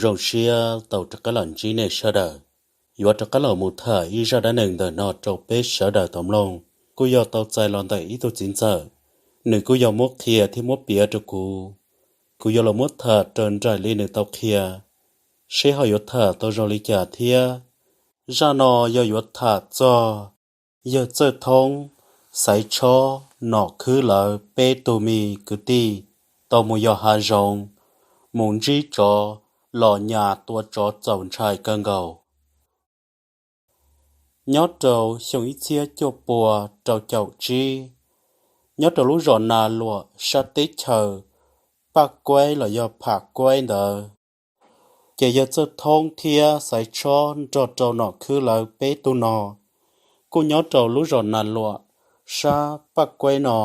Zoo siab tau rov qab los ntsib nej sawv daws. Yuav rov qab los mus tham ib zaj dab neeg ntawm no rau peb sawv daws tau mloog, kuj yog tau txais los ntawm ib tug txiv ntxawm. Nws kuj yog muab qhia thiab muab piav rau kuv, kuv yuav los muab tham raws nraim li nws tau qhia, seb ho yuav tham tau zoo li cas thiab. Zaj no yog yuav tham txog yawg Txawj Thoob, Xaiv Tshob, Nom Khwb lawv peb tug me kwv tij tau mus yos hav zoov, mus ntsib tsov los nyas tua tsov txaus ntshai kawg nkaus. Nyob rau xyoo ib txhiab cuaj pua rau caum tsib, nyob rau lub zos Nas Luam sab teb chaws Paj Kuaib los yog Pham Kuaib ntawd, ces yawg Txawj Thoob thiab Xaiv Tshob nrog rau Nom Khwb lawv peb tug no kuj nyob rau lub zos Nas Luam sab Paj Kuaib no.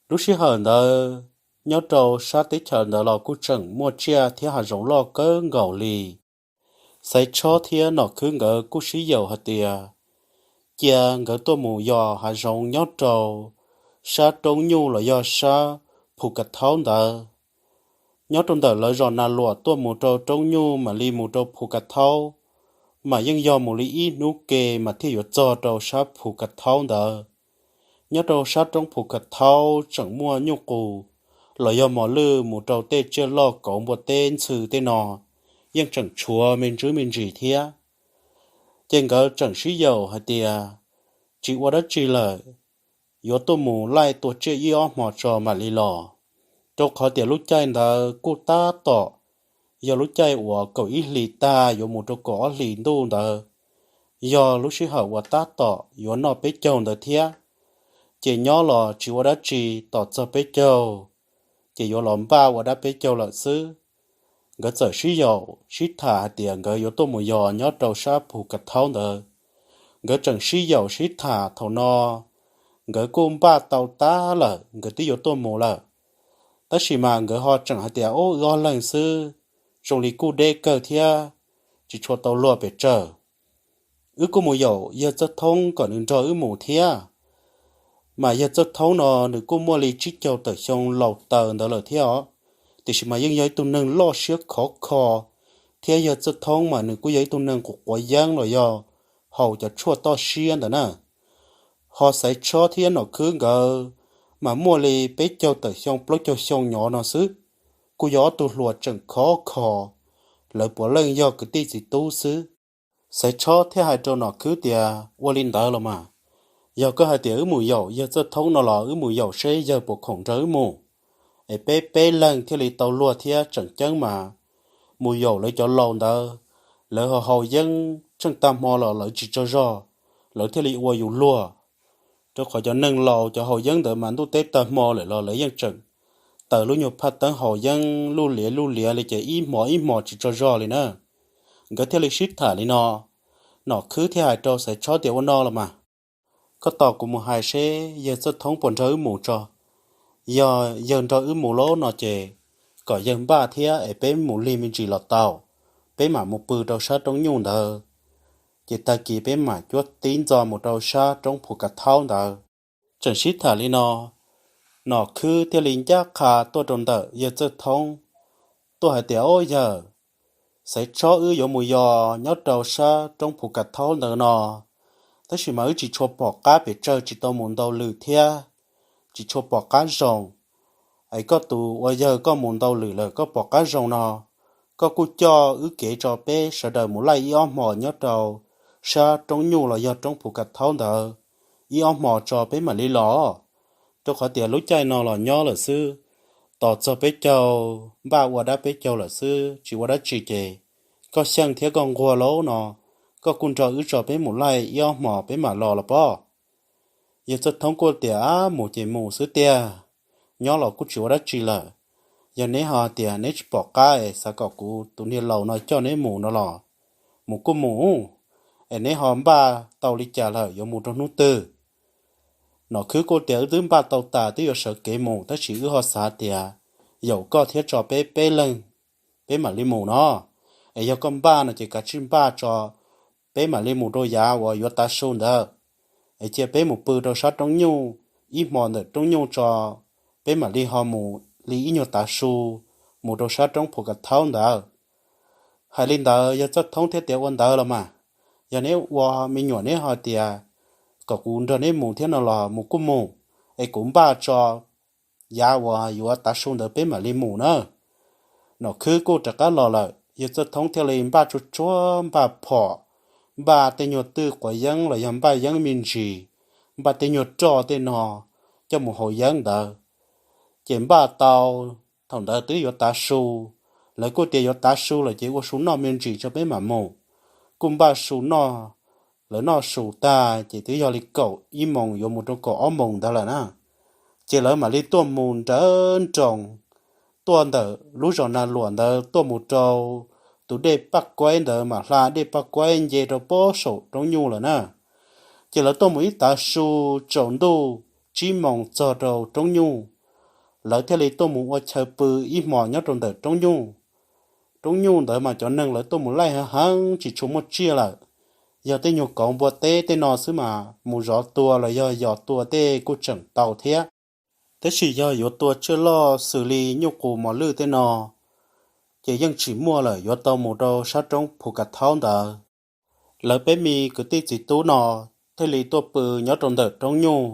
Lub sij hawm ntawd nyob rau sab teb chaws ntawd los kuj tseem muaj tsiaj thiab hav zoov loj kawg nkaus li. Xaiv Tshob thiab Nom Khwb nkawd kuj sib yaum hais tias cia nkawd tuaj mus yos hav zoov nyob rau sab roob nyuj los yog sab Phu Kav Thaub ntawd. Nyob rau ntawm lawv zos Nas Luam tuaj mus rau roob nyuj mam li mus rau Phu Kav Thaub, mas yeej yog mus li ib hnub ke mas thiaj yuav txog rau sab Phu Kav Thaub ntawd. Nyob rau sab roob Phu Kav Thaub tseem muaj nyuj qus los yog mos lwj mus rau tej tsiaj loj kauv npua teb ntxhw tej no, yeej tseem tshuav me ntsis me ntsis thiab. Ces nkawd tseem sib yaum hais tias tsis ua dab tsi lawm, yuav tuaj mus laij tua tsiaj ib ob hmo tso mam li los, rau qhov tias lub caij ntawd kuj tab tom yog lub caij uas kaum ib hlis tag yuav mus rau kaum ob hlis ntuj ntawd, yog lub sij hawm uas tab tom yuav noj peb caug ntawd thiab. Ces nyob los tsis ua dab tsi, tos txog peb caug ces yuav los npaj ua dab peb caug lawm xwb. Nkawd txawm sib yaum sib tham hais tias nkawd yuav tuaj mus yos nyob rau sab Phu Kav Thaub ntawd. Nkawd tseem sib yaum sib tham thaum no, nkawd kuj npaj tau tag lawm, nkawd twb yuav tuaj mus lawm. Tab sis mas nkawd ho tseem hais tias, Ub, wb ob leeg xwb, zoo li kuj deb kawg thiab, tsis tshua tau luag pes tsawg. Wb kuj mus yaum yawg Txawj Thoob kom nws nrog wb mus thiab. Mas yawg Txawj Thoob no nws kuj muaj li tsib caug tawm xyoo laus taws ntawd lawm thiab os, tiam sis mas yeej yog ib tug neeg loj siab khov kho, thiab yawg Txawj Thoob mas nws kuj yog ib tug neeg quav quav yeeb los yog haus cov tshuaj toj siab ntawd na. Ho Xaiv Tshob thiab Nom Khwb nkawd mas muaj li peb caug tawm xyoo plaub caug xyoo nyob no xwb, kuj yog ob tug hluas tseem khov kho, lawv puav leej yog kwv tij txiv tub xwb. Xaiv Tshob thiaj hais rau Nom Khwb tias, Ua li ntawd los mas, yog koj hais tias wb mus yaum yawg Txawj Thoob no los wb mus yaum seb yawg puas khoom nrog wb mus, es peb peb leeg thiaj li tau luag thiab. Tseem ceeb mas mus yaum lawv cov laus ntawd, lawv ho haus yeeb tsheej tag hmo los lawv tsis tsaug zog, lawv thiaj li ua yus luag. Rau qhov cov neeg laus cov haus yeeb ntawd mas ntuj teb tag hmo lawm los lawv yeej tseem taws lub nyuag phaj teeb haus yeeb luj liav luj liav li ces ib hmo ib hmo tsis tsaug zog li na. Nkawd thiaj li sib tham li no, Nom Khwb thiaj hais rau Xaiv Tshob tias, Ua no los mas, koj tos kuv mus hais seb yawg Txawj Thoob puas nrog wb mus tso. Yog yawg nrog wb mus lawm no ces kom yawg npaj thiab es peb mus lig me ntsis los tau, peb mam mus pw rau sab roob nyuj ntawd, ces tag kis peb mam cuab tib ntxo mus rau sab roob Phu Kav Thaub ntawd. Tseem sib tham li no, Nom Khwb thiaj li ncaj qha tuaj rau ntawm yawg Txawj Thoob, tuaj hais tias, Ob yawg, Xaiv Tshob wb yuav mus yos nyob rau sab roob Phu Kav Thaub ntawd no, tab sis mas wb tsis tshua pom qab pes tsawg, tsis tau mus ntau lwm thiab, tsis tshua pom qab zoo. Es koj tus ua yawg koj mus ntau lwm lawm koj pom qab zoo no, koj kuj coj wb kev tso peb sawv daws mus laij ib ob hmo nyob rau sab roob nyuj los yog roob Phu Kav Thaub ntawd ib ob hmo tso peb mam li los. Rau qhov tias lub caij no los nyob lawm xwb, tos txog peb caug, npaj ua dab peb caug lawm xwb tsis ua dab tsi ces koj xyeej thiab koj nquag lauj no, koj kuj nrog wb tso peb mus laij ib ob hmo peb mam los los pob. Yawg Txawj Thoob kuj tias, Ab, mus ces mus xwb tiag, nyob los kuj tsis ua dab tsi lawm. Yog neb ho tias neb tsis pom qab es xav kom kuv tus niag laus no coj neb mus no los mus kuj mus, es neb ho npaj tau li cas lawm yuav mus rau hnub twg? Nom Khwb kuj tias, Wb twb npaj tau tas, twb yuav sawv kev mus, tab sis wb ho xav tias yaum koj thiab tso peb peb leeg, peb mam li mus no. Es yog koj npaj no ces kav tsij npaj tso, peb mam li mus rau yav uas yuav tav su ntawd, es cia peb mus pw rau sab roob nyuj ib hmo ntawm roob nyuj tso, peb mam li ho mus li ib nyuag tav su mus rau sab roob Phu Kav Thaub ntawd. Hais li ntawd yawg Txawj Thoob thiaj tias, Ua ntawd los mas, yog neb ua me nyuam neb ho tias kom kuv nrog neb mus thiab no los mus kuj mus, es kuv npaj tso yav uas yuav tav su ntawd peb mam li mus na. Nom khwb kuj rov qab los lawm, yawg Txawj Thoob thiaj li npaj tsuag tsuag, npaj phom, npaj tej nyuag twj quav yeeb los yog npaj yeeb me ntsis, npaj tej nyuag roj tej no coj mus haus yeeb ntawd. Ces npaj tau, thaum ntawd twb yuav tav su, lawv kuj tias yuav tav su lawm ces ua su noj me ntsis tso peb mam mus. Kuj npaj su noj, lawv noj su tag ces twb yog li kaum ib moos yuav mus rau kaum ob moos ntawd lawm na. Ces lawv mam li tuaj mus nrawv nroos, tuaj ntawm lub zos Nas Luam ntawd tuaj mus rau tus dej Paj Kuaib ntawd, mam hla dej Paj Kuaib nce rau pob saum Roob Nyuj lawm na. Ces lawv tuaj mus ib tav su, tsaus ntuj tsib moos txog rau Roob Nyuj, lawv thiaj li tuaj mus ua chaw pw ib hmos nyob rau ntawm Roob Nyuj. Roob Nyuj ntawd mas cov neeg lawv tuaj mus laij heev heev tsis tshua muaj tsiaj lawm, yog tej nyuag kauv npua teb tej no xwb mas mus zov tua los yog yos tua tej kuj tseem tau thiab. Tab sis yog yuav tua tsiaj loj xws li nyuj qus mos lwj tej no ces yeej tsis muaj lawm, yuav tau mus rau sab roob Phu Kav Thaub ntawd. Lawv peb me kwv tij txiv tub no thiaj li tuaj pw nyob rau ntawm Roob Nyuj.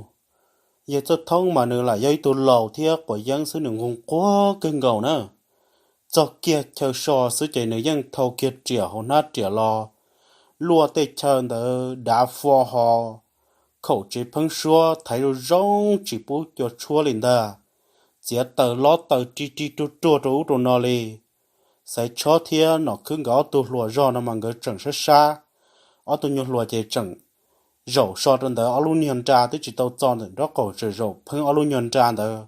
Yawg Txawj Thoob mas nws lam yog ib tug laus thiab quav yeeb xwb, nws nquag nquag kawg nkaus na. Txog kiag chaw so xwb ces nws yeej thau kiag riam hauv hnab riam los, luaj tej chaw ntawd dav fo ho, khaum tsev pheeb suab thaiv zoo zoo tsis pub cua tshuab li ntag. Txiav taws lob taws ri ri ruag ruag rau ub rau no li. Xaiv Tshob thiab Nom Khwb nkawd ob tug hluas zog no mas nkawd tseem sab sab, ob tug nyuag hluas ces tseem zaum so rau ntawd, ob lub nyuag nra twb tsis tau txo ntawm nraub qaum, tseem zaum pheeb ob lub nyuag nra ntawd.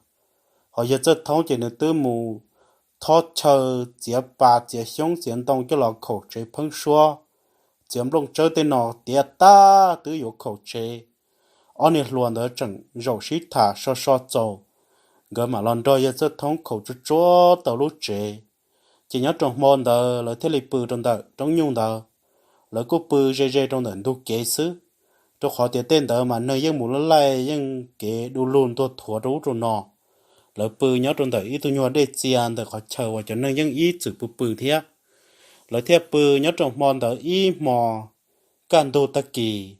Ho yawg Txawj Thoob ces nws twb mus thob chaw, txiav pas txiav xyoob txiav ntoo coj los khaum tsev pheeb suab, txiav nplooj tsawb tej no tiav tag twb yuav khaum tsev. Ob niag hluas ntawd tseem zaum sib tham so so txaus, nkawd mam los nrog yawg Txawj Thoob khaum tsuag tsuag tau lub tsev. Ces nyob rau hmo ntawd lawv thiaj li pw rau ntawm Roob Nyuj ntawd. Lawv kuj pw ze ze rau ntawm ntug kev xwb, rau qhov tias tej ntawd mas neeg yeej mus laij laij, yeej kev du lug ntuag thuav rau ub rau no. Lawv pw nyob rau ntawm ib tug nyuag dej txia ntawm qhov chaw uas cov neeg yeej ib txwm pw pw thiab. Lawv thiaj pw nyob rau hmo ntawd ib hmo, kaj ntug tag kis,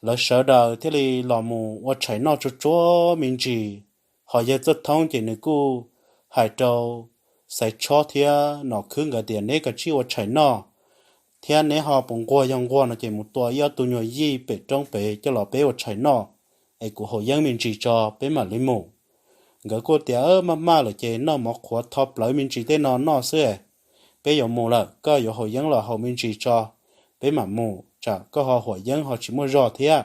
lawv sawv daws thiaj li los mus ua tshais noj tsuag tsuag me ntsis. Ho yawg Txawj Thoob ces nws kuj hais rau Xaiv Tshob thiab Nom Khwb nkawd tias, Neb kav tsij ua tshais noj, thiab neb ho puas nquag, yog nquag no ces mus tua ib ob tug nyuag yij pem roob pem coj los peb ua tshais noj, es kuv haus yeeb me ntsis tso peb mam li mus. Nkawd kuj tias, Maj maj lawm ces noj mov qhuav tho plawv me ntsis tej no noj xwb, peb yuav mus lawm, koj yuav haus yeeb los haus me ntsis tso, peb mam mus, tsam koj ho huam yeeb ho tsis muaj zog thiab.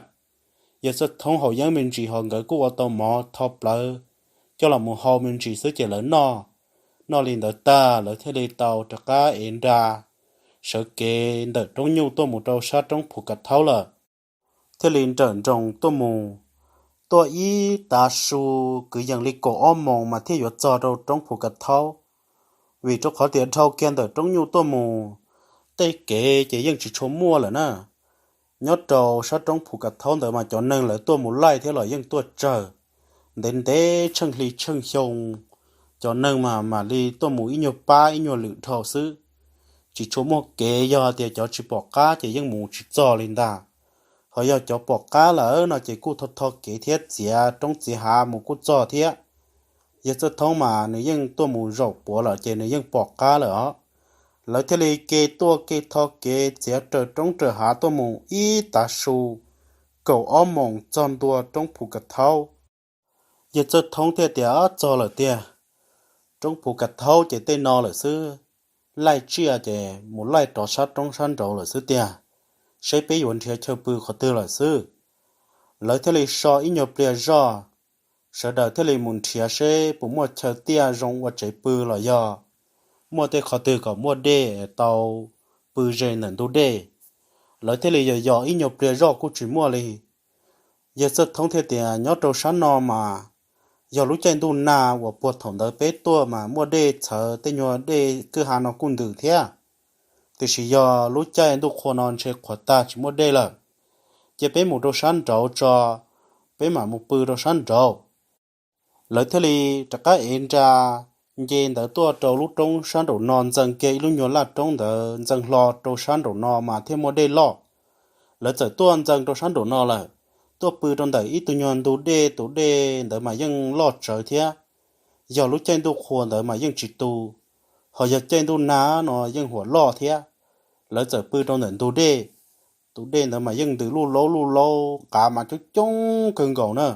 Yawg Txawj Thoob haus yeeb me ntsis ho nkawd kuj ua tau mov tho plawv coj los mus hau me ntsis xwb ces lawv noj. Noj li ntawd tag lawv thiaj li tau rov qab ev nra sawv kev ntawm Roob Nyuj tuaj mus rau sab roob Phu Kav Thaub lawm. Thiaj li nrawm nroos tuaj mus, tuaj ib tav su kwv yees li kaum ob moos mas thiaj yuav txog rau roob Phu Kav Thaub. Vim rau qhov tias dhau kiag ntawm Roob Nyuj tuaj mus, tej kev ces yeej tsis tshua muaj lawm na. Nyob rau sab roob Phu Kav Thaub ntawd mas cov neeg lawv tuaj mus laij thiab los yeej tuaj tsawg, ntev ntev tsheej hli tsheej xyoo, cov neeg mas mam li tuaj mus ib nyuag pab ib nyuag lwm dhau xwb. Tsis tshua muaj kev, yog tias cov tsis pom qab ces yeej mus tsis txog li ntag. Ho yog cov pom qab lawm no ces kuj tho tho kev thiab txiav roob txiav hav mus kuj txog thiab. Yawg Txawj Thoob mas nws yeej tuaj mus zaum puav lawm ces nws yeej pom qab lawm os. Lawv thiaj li ke tuaj ke tho kev txiav raws roob raws hav tuaj mus ib tav su, kaum ob moos txog ntua roob Phu Kav Thaub. Yawg Txawj Thoob thiaj tias, Txog lawm tiag, roob Phu Kav Thaub ces tej no lawm xwb, laij tsiaj ces mus laij rov sab roob sab nraud lawm xwb tiag, seb peb yuav nrhiav chaw pw qhov twg lawm xwb. Lawv thiaj li so ib nyuag pliag zoj, sawv daws thiaj li mus nrhiav seb puas muaj chaw tiaj zoo ua tsev pw los yog muaj tej qhov twg kom muaj dej tau pw ze ntawm ntug dej. Lawv thiaj li yos yos ib nyuag pliag zoj kuj tsis muaj li. Yawg Txawj Thoob thiaj tias, Nyob rau sab no mas yog lub caij ntuj nag uas puag thaum ntawd peb tuaj mas muaj dej txhawv, tej nyuag dej kwj ha no kuj ntws thiab. Tiam sis yog lub caij ntuj qhua no ntshe qhuav tag tsis muaj dej lawm. Cia peb mus rau sab nraud tso, peb mam mus pw rau sab nraud. Lawv thiaj li rov qab ev nra nce ntawd tuaj rau lub roob sab nraum no, ntxeev kiag ib lub nyuag laj roob ntawd ntxeev hlo rau sab nraum no mas thiaj muaj dej loj. Lawv txawm tuaj ntxeev rau sab nraum no lawm, tuaj pw rau ntawm ib tug nyuag ntug dej, tus dej ntawd mas yeej loj tsawv thiab. Yog lub caij ntuj qhua ntawd mas yeej tsis tu, ho yog caij ntuj nag no yeej huam loj thiab. Lawv txawm pw rau ntawm ntug dej, tus dej ntawd mas yeej ntws luj laub luj laub, qav mas coob coob kawg nkaus na.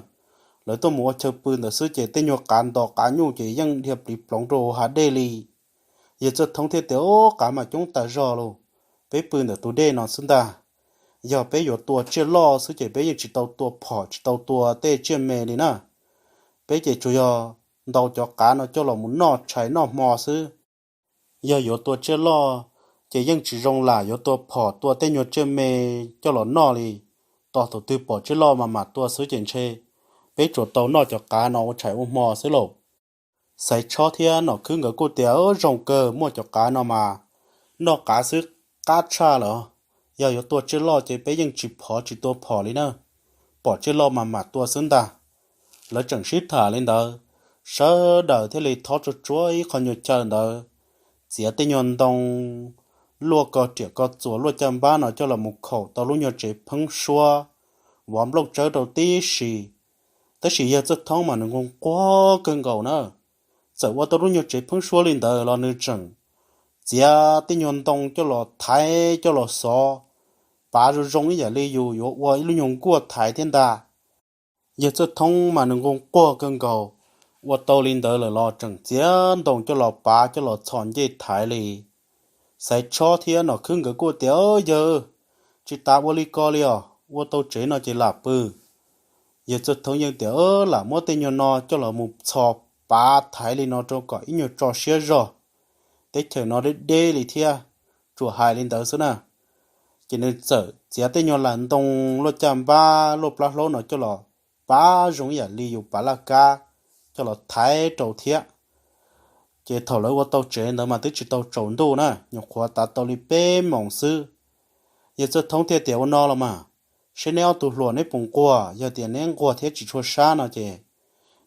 Lawv tuaj mus ua chaw pw ntawd xwb ces tej nyuag qav nto qav nyuj ces yeej dhia pliv ploov rau hav dej li. Yawg Txawj Thoob thiaj tias, Ub, qav mas coob tas zog lauj, peb pw ntawm tus dej no xwb ntag. Yog peb yuav tua tsiaj loj xwb ces peb yeej tsis tau tua phom, tsis tau tua tej tsiaj me li na. Peb ces tsuas yog ntaus cov qav no coj los mus noj tshais noj hmo xwb. Yog yuav tua tsiaj loj ces yeej tsis zoo lam yuav tua phom tua tej nyuag tsiaj me coj los noj li. Tos thaum twg pom tsiaj loj mas mam tua xwb ces ntshe peb tsuas tau noj cov qav no ua tshais ua hmo xwb lauj. Xaiv Tshob thiab Nom Khwb nkawd kuj tias, Zoo kawg, muaj cov qav no mas noj qav xwb qab tshaj lawm. Yog yuav tua tsiaj loj ces peb yeej tsis phov tsis tua phom li na, pom tsiaj loj mas mam tua xwb ntag. Lawv tseem sib tham li ntawd, sawv daws thiaj li thob tsuag tsuag ib qho nyuag chaw ntawd, txiav tej nyuag ntoo luaj ko riam ko txuas luaj caj npab no coj los mus khaum tau lub nyuag tsev pheeb suab, vov nplooj tsawb rau tib si. Tab sis Yawg Txawj Thoob mas nws nquag nquag kawg nkaus na, txawm ua tau lub nyuag tsev pheeb suab li ntawd los nws tseem txiav tej nyuag ntoo coj los thaiv coj los xov, pav zoo zoo ib yam li yus yuav ua ib lub nyuag nkuaj thaiv thiab ntag. Yawg Txawj Thoob mas nws nquag nquag kawg nkaus, ua tau li ntawd lawm los tseem txiav ntoo coj los pav coj los txhos ncej thaiv li. Xaiv Tshob thiab Nom Khwb nkawd kuj tias, Yawg, tsis tas ua li ko li os, ua tau tsev no ces lam pw. Yawg Txawj Thoob yeej tias, Lam muab tej nyuag no coj los mus txhos pav thaiv li no rau kom ib nyuag tso siab zog, teb chaws no deb deb li thiab. Tsuas hais li ntawd xwb na, ces nws txawm txiav tej nyuag las ntoo luaj caj npab luaj plab hlaub no coj los pav zoo ib yam li yus pav laj kab coj los thaiv rau thiab. Ces thaum lawv ua tau tsev ntawd mas twb tsis tau tsaus ntuj na, nyuam qhuav tav tau li peb moos xwb. Yawg Txawj Thoob thiaj tias, Ua no los mas, seb neb ob tug hluas neb puas nquag, yog tias neb nquag thiab tsis tshua sab no ces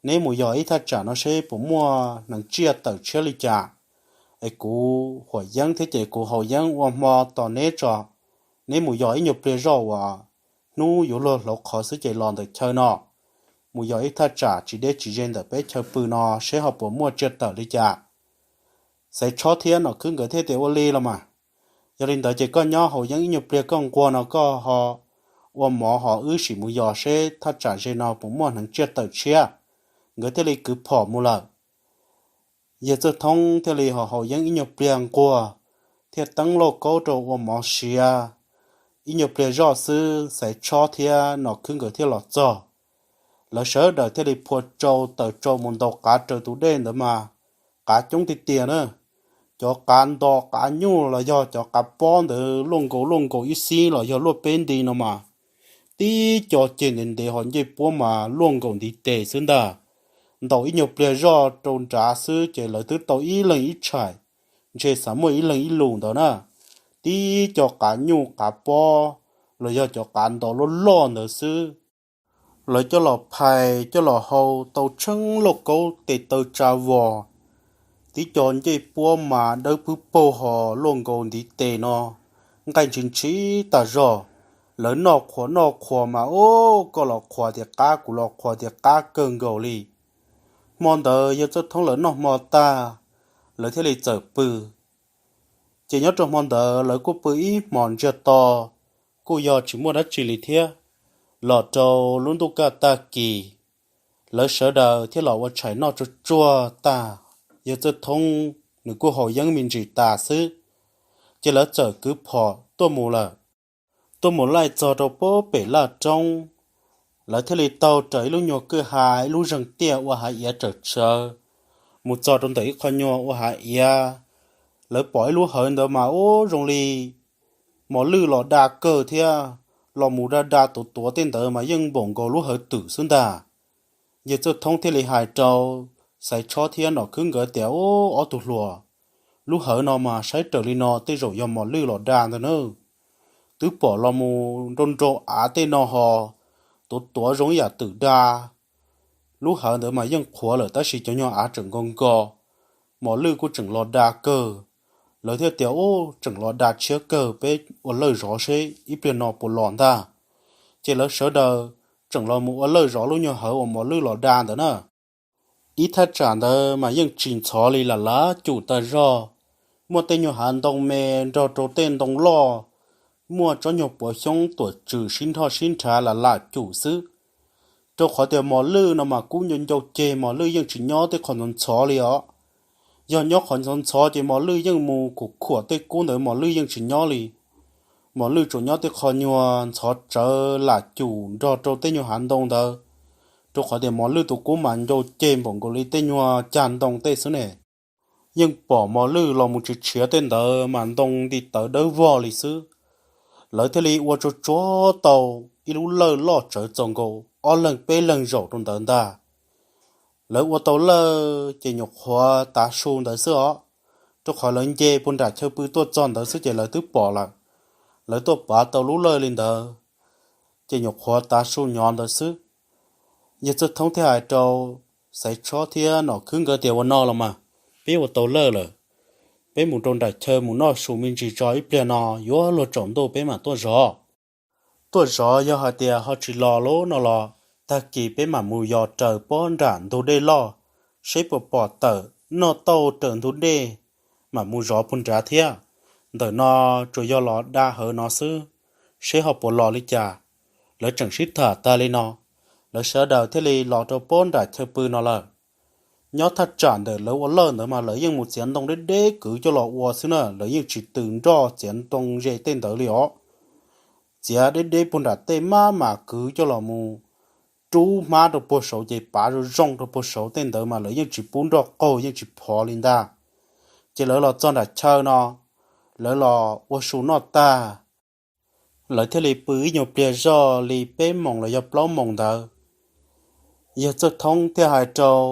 neb mus yos ib thaj tsam no seb puas muaj hneev tsiaj tawm tshiab li cas, es kuv huam yeeb thiab ces kuv haus yeeb ua hmo tos neb tso. Neb mus yos ib nyuag pliag zoj uas hnub yuav luag hlauv qhov xwb ces los ntawm chaw no, mus yos ib thaj tsam tsis deb tsis ze ntawm peb chaw pw no seb ho puas muaj tsiaj tawm li cas. Xaiv Tshob thiab Nom Khwb nkawd thiaj tias, Ua li los mas, yog li ntawd ces koj nyob haus yeeb ib nyuag pliag, koj nquag no koj ho ua mov ho wb sim mus yos seb thaj tsam ze no puas muaj hneev tsiaj tawm tshiab. Nkawd thiaj li kwv phom mus lawm. Yawg Txawj Thoob thiaj li ho haus yeeb ib nyuag pliag nquag, thiaj teeb lauj kaub rau ua mov siav. Ib nyuag pliag zoj xwb Xaiv Tshob thiab Nom Khwb nkawd thiaj los txog. Lawv sawv daws thiaj li phua tsau taws tsau mus ntaus qav raws tus dej ntawd mas qav coob tiag tiag na. Cov qav nto qav nyuj los yog cov qav pob ntawd luaj nkaus luaj nkaus ib xib los yog luaj peb nti no mas, tib co ceg ntev ntev ho ncej puab mas luaj nkaus ntiv tes xwb ntag. Ntaus ib nyuag pliag zoj rau nrad xwb ces lawv twb tau ib leeg ib tshais, ntshe xav muaj ib leeg ib lus ntawd na. Tib co qav nyuj qav pob los yog cov qav nto loj loj ntawd xwb, lawv coj los phais coj los hau tau tsheeb lauj kaub tes taw tsa vos. Tib co ncej puab mas dawb pwb paug ho luaj nkaus ntiv tes no, nqaij ntshis ntshis tas zog. Lawv noj qhuas noj qhuas mas, ub, koj los qhuas tias qab, kuv los qhuas tias qab kawg nkaus li. Hmo ntawd Yawg Txawj Thoob lawv noj hmo tag, lawv thiaj li txawm pw. Ces nyob rau hmo ntawd lawv kuj pw ib hmos ntsiag to, kuj yog tsis muaj dab tsi li thiab. Los rau lub ntuj kaj tag kis, lawv sawv daws thiaj los ua tshais noj tsuag tsuag tag, Yawg Txawj Thoob nws kuj haus yeeb me ntsis tas xwb, ces lawv txawm kwv phom tuaj mus lawm. Tuaj mus laij txog rau pem laj roob, lawv thiaj li taug raws ib lub nyuag kwj ha ib lub zeeg tiaj ua hav iav tsawm tsawv mus txog rau ntawm ib qho nyuag ua hav iav. Lawv pom ib lub hawv ntawd mas ub zoo li mos lwj los da kawg thiab, los mus da da tuav tuav tej ntawd mas yeej npaum nkaus lub hawv twm xwb ntag. Yawg Txawj Thoob thiaj li hais rau Xaiv Tshob thiab Nom Khwb nkawd tias, Ub, ob tug hluas, lub hawv no mas saib raws li no tej zaum yog mos lwj los da ntag na. Twb pom los mus nrau nrau av tej no ho tuav tuav zoo ib yam twm da. Lub hawv ntawd mas yeej qhuav lawm tab sis cov nyuag av tseem nkaus nkaus, mos lwj kuj tseem los da kawg. Lawv thiaj tias, Ub, tseem los da tshiab kawg, peb ua lawj zov seb ib pliag no puas los ntag. Ces lawv sawv daws tseem los mus ua lawj zov lub nyuag hawv uas mos lwj los da ntawd na. Ib thaj tsam ntawd mas yeej tsis ntxhov li, lam lav cum tag zog. Muaj tej nyuag hav ntoo me nrog rau tej ntoo loj, muaj tsob nyuag puav xyoob tuam tswm sib nrhoj sib nrhav lam lam cum xwb. Rau qhov tias mos lwj no mas kub ncau ncau ceg, mos lwj yeej tsis nyob tej qhov ntxhov ntxhov li os. Yog nyob qhov ntxhov ntxhov ces mos lwj yeej mus khuam khuam tej kub ntawd, mos lwj yeej tsis nyob li. Mos lwj tsuas nyob tej qhov nyuag ntxhov tsawv lam cum nrog rau tej nyuag hav ntoo ntawd, rau qhov tias mos lwj tus kub mas ncau ceg npaum nkaus li tej nyuag cag ntoo tej xwb ne. Yeej pom mos lwj los mus tsis tshiav tej ntawd mas ntoo nti tawv dawb vog li xwb. Lawv thiaj li ua tsuag tsuag tau ib lub lawj loj tsawv txaus nkaus ob leeg peb leeg zaum rau ntawd ntag. Lawv ua tau lawj ces nyuam qhuav tav su ntawd xwb os, rau qhov lawv nce puag nram chaw pw tuaj txog ntawd xwb ces lawv twb pom lawm. Lawv tuaj pav tau lub lawj li ntawd, ces nyuam qhuav tav su nyov ntawd xwb. Yawg Txawj Thoob thiaj hais rau Xaiv Tshob thiab Nom Khwb nkawd tias, Ua no los mas, peb ua tau lawj lawm, peb mus rau nram chaw mus noj su me ntsis tso, ib pliag no yuav luag tsaus ntuj peb mam tuaj zov. Tuaj zov yog hais tias ho tsis los lub no los tag kis peb mam mus yos raws pob nram ntug dej loj, seb puas pom tawm noj tauj raws ntug dej, mam mus zov puag nrad thiab. Ntawm no tsuas yog los da hawv no xwb, seb ho puas los li cas. Lawv tseem sib tham tas li no, lawv sawv daws thiaj li los rau pob nram chaw pw no lawm. Nyob thaj tsam ntawm lawv ua lawj ntawd mas lawv yeej mus txiav ntoo deb deb kwv coj los ua xwb na, lawv yeej tsis tws nroj txiav ntoo ze tej ntawd li os. Txiav deb deb puag nram tej mab mas kwv coj los mus rub hmab rau puag saud ces pav zoo zoo rau puag saud, tej ntawd mas lawv yeej tsis pub nroj qaug yeej tsis phov li ntag. Ces lawv los txog nram chaw no, lawv los ua su noj tag, lawv thiaj li pw ib nyuag pliag zoj li peb moos los yog plaub moos ntawd. Yawg Txawj Thoob thiaj hais rau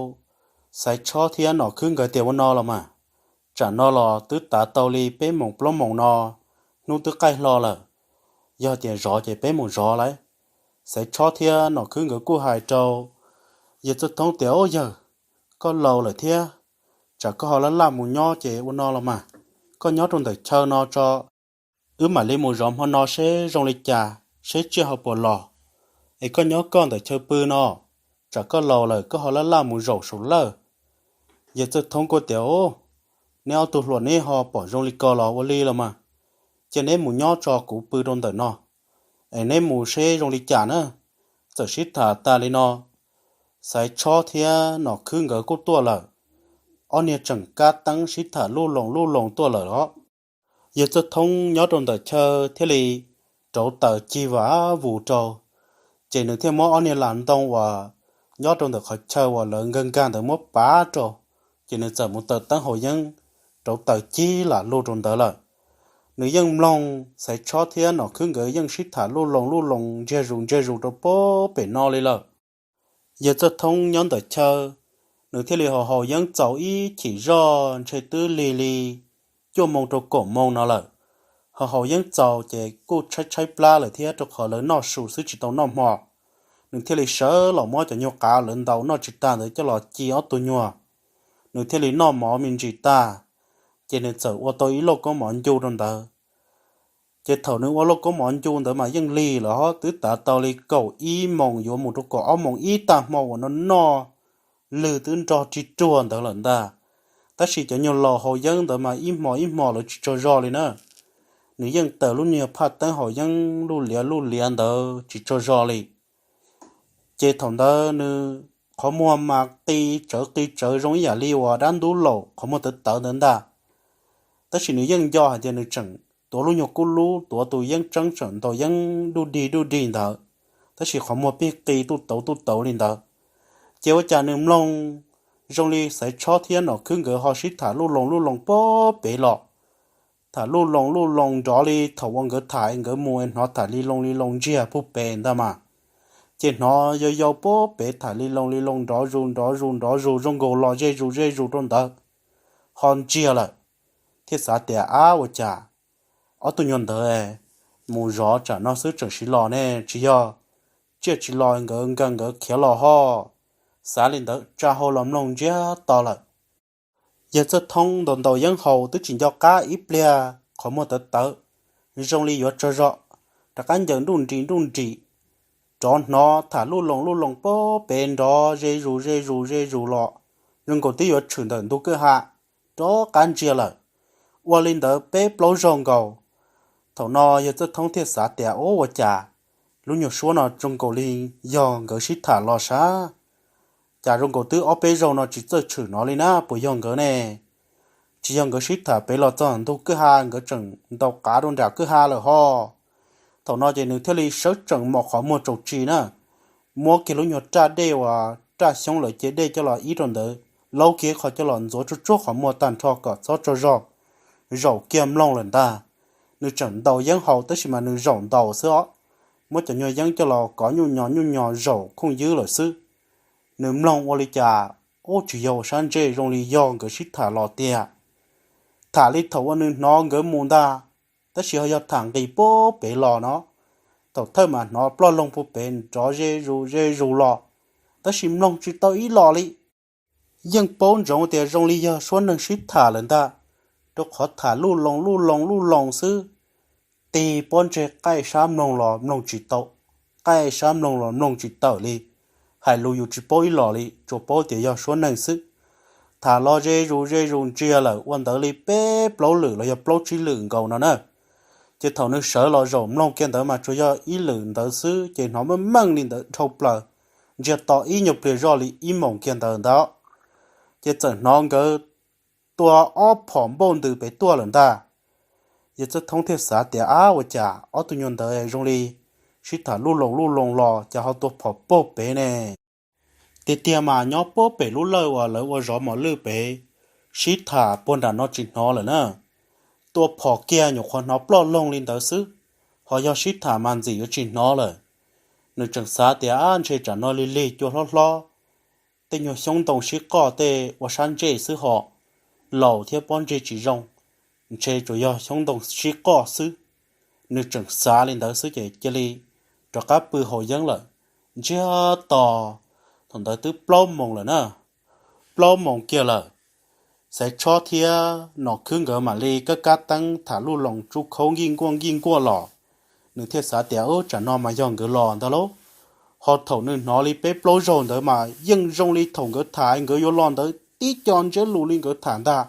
Xaiv Tshob thiab Nom Khwb nkawd tias, Ua no los mas, tsam no los twb tav tau li peb moos plaub moos no, hnub twb qaij hlo lawm, yog tias zov ces peb mus zov lauj. Xaiv Tshob thiab Nom Khwb nkawd kuj hais rau Yawg Txawj Thoob tias, Ub yawg, koj laus lawm thiab, tsam koj ho laj laj mus nyob ces ua no los mas, koj nyob rau ntawm chaw no tso, wb mam li mus zov hmo no seb zoo li cas, seb tsiaj ho puas los. Es koj nyob koj ntawm chaw pw no, tsam koj laus lawm koj ho laj laj mus zaum saum lawj. Yawg Txawj Thoob kuj tias, Ub, neb ob tug hluas neb ho pom zoo li ko los ua li los mas, cia neb mus nyob tso, kuv pw rau ntawm no, es neb mus seb zoo li cas na. Txawm sib tham tas li no, Xaiv Tshob thiab Nom Khwb nkawd kuj tuaj lawm. Ob niag tseem kab teeb sib tham luj loos luj loos tuaj lawm os. Yawg Txawj Thoob nyob rau ntawm chaw thiaj li rauv taws cig vam vus rau, ces nws thiaj muab ob niag lam ntoo uas nyob rau ntawm qhov chaw uas lawv nkag nkag ntawd muab pav rau, ces nws txawm mus taws teeb haus yeeb, rauv taws cig lam lug rau ntawd lawm. Nws yeej mloog Xaiv Tshob thiab Nom Khwb nkawd yeej sib tham luj loos luj loos ntsiag zus ntsiag zus rau pob pem no li lawm. Yawg Txawj Thoob nyob ntawm chaw, nws thiaj li ho haus yeeb txaus ib chim zoj ntshe twb lig li cuaj moo rau kaum moo no lawm. Ho haus yeeb txaus ces kuj tshaib tshaib plab lawm thiab, rau qhov lawv noj su xwb tsis tau noj hmo. Nws thiaj li sawv los muab cov nyuag qav lawv ntaus noj tsis tag ntawd coj los ci ob tug nyuag. Nws thiaj li noj mov me ntsis tag, ces nws txawm ua tau ib lauj kaub mov ncu rau ntawd. Ces thaum nws ua lauj kaub mov ncu ntawd mas yeej lig lawm hos, twb tav tau li kaum ib moos yuav mus rau kaum ob moos ib tag hmo uas no noj lwg twb nrog rig ruag ntawd lawm ntag. Tab sis cov nyuag laus haus yeeb ntawd mas ib hmo ib hmo lawv tsis tsaug zog li na. Nws yeej taws lub niag phaj teeb haus yeeb luj liav luj liav ntawd tsis tsaug zog li. Ces thaum ntawd nws qhov muag mas qi tsawv qi tsawv zoo ib yam li uas dab ntub laum qhov muag tawv tawv ntawd ntag. Tab sis nws yeej nco hais tias nws tseem tuav lub nyuag kub lub, tuav tus yeeb tseeb tseem ntaus yeeb duj dig duj dig ntawd, tab sis qhov muag pheej qi tuj tauv tuj tauv li ntawd. Ces ua cas nws mloog zoo li Xaiv Tshob thiab Nom Khwb nkawd ho sib tham luj loos luj loos pob pem los. Tham luj loos luj loos nrov li thaum uas nkawd tham nkawd mus es hnov tham li loos li loos ntsiag puag pem ntag mas. Ces hnov yau yau pob pem tham li loos li loos nrov zus nrov zus nrov zus zoo nkaus los ze zus ze zus rau ntawd, ho ntsiag lawm. Thiaj xav tias, Ab, ua cas ob tug nyuag ntawd mus zov tsam no xwb tseem siv los ne, tsis yog tsiaj tsis los nkawd nkag nkawd khiav los hos. Xav li ntawd tsa hau los mloog ntsiag to lawm. Yawg Txawj Thoob ntaus ntaus yeeb haus twb tsis nco qab ib pliag qhov muag tawv tawv, zoo li yuav tsaug zog, rov qab ncaws nruj nris nruj nris, rov hnov tham luj loos luj loos pob pem nrov ze zus ze zus ze zus los, zoo nkaus twb yuav tshwm ntawm ntug kwj ha rov qab ntsia lawm. Ua li ntawd peb plaub zaug nkaus. Thaum no yawg Txawj Thoob thiaj xav tias, Ub, ua cas lub nyuag suab no zoo nkaus li yog nkawd sib tham los sav? Cas zoo nkaus twb ob peb zaug no tsis txawj tshwm no li na, puas yog nkawd ne? Tsis yog nkawd sib tham pem los txog ntug kwj ha, nkawd tseem ntaus qav rau nram kwj ha lawm ho. Thaum no ces nws thiaj li sawv tsees mos qhov muag tsaus tsis na, muab kiag lub nyuag raj dej uas raj xyoob lawv ce dej coj los ib rau ntawd, laub kiag qhov coj los ntxuav tsuag tsuag qhov muag tag nrho kom txhob tsaug zog, zaum kiag mloog lawm ntag. Nws tseem ntaus yeeb haus tab sis mas nws zaum ntaus xwb os, muab cov nyuag yeeb coj los kov nyuj nyos nyuj nyos zaum khooj ywb lawm xwb. Nws mloog ua li cas, ub, tsis yog ua sab ntsej, zoo li yog nkawd sib tham los tiag. Tham li thaum uas nws hnov nkawd mus ntag, tab sis ho yog tham nqis pob pem los no. Thaum thawj mas hnov ploj loog puag pem nrov ze zus ze zus los, tab sis mloog tsis tau ib los li. Yeej paub ntsoov tias zoo li yog suab neeg sib tham lawm ntag, rau qhov tham luj loos luj loos luj loos xwb. Tig pob ntseg qaij sab mloog los mloog tsis tau, qaij sab mloog los mloog tsis tawm li. Hais lus yus tsis paub ib los li, tsuas paub tias yog suab neeg xwb. Tham los ze zus ze zus ntsia lawm ua ntawd li peb plaub lwm los yog plaub tsib lwm nkaus no na. Ces thaum nws sawv los zaum mloog kiag ntawd mas tsuas yog ib lwm ntawd xwb, ces hnov meej meej li ntawd dhau plaws, ntsia to ib nyuag pliag zoj li ib moos kiag ntawd ntag. Ces txawm hnov nkawd tua ob phom npauj ntws pem tuaj lawm ntag. Yawg Txawj Thoob thiaj xav tias, Ab, ua cas ob tug nyuag ntawd zoo li sib tham luj loos luj loos los cas ho tua phom puag pem ne? Tiag tiag mas nyob puag pem lub lawj uas lawv ua zov mos lwj pem, sib tham puag nram no tsis hnov lawm na. Tua phom kiag nyuam qhuav hnov ploj loog li ntawd xwb, ho yog sib tham mas ntxim yuav tsis hnov lawm. Nws tseem xav tias, Ab, ntshe tsam no lig lig cua hlob hlob, tej nyuag xyoob ntoo sib qoj tej ua sab ntsej xwb ho, laus thiab pob ntseg tsis zoo, ntshe tsuas yog xyoob ntoo sib qoj xwb. Nws tseem xav li ntawd xwb ces cia li rov qab pw haus yeeb lawm. Ntsiag to, thaum ntawd twb plaub moos lawm na, plaub moos kiag lawm. Xaiv Tshob thiab Nom Khwb nkawd mam li kab kab teeb tham luj loos tsuj khaub nkij nkuaj nkij nkuaj los. Nws thiaj xav tias, Ub, tsam no mas yog nkawd los ntag lauj. Ho thaum nws hnov li peb plaub zaug ntawd mas yeej zoo li thaum nkawd tham nkawd yuav los ntawd tib co ntsiab lus li nkawd tham ntag,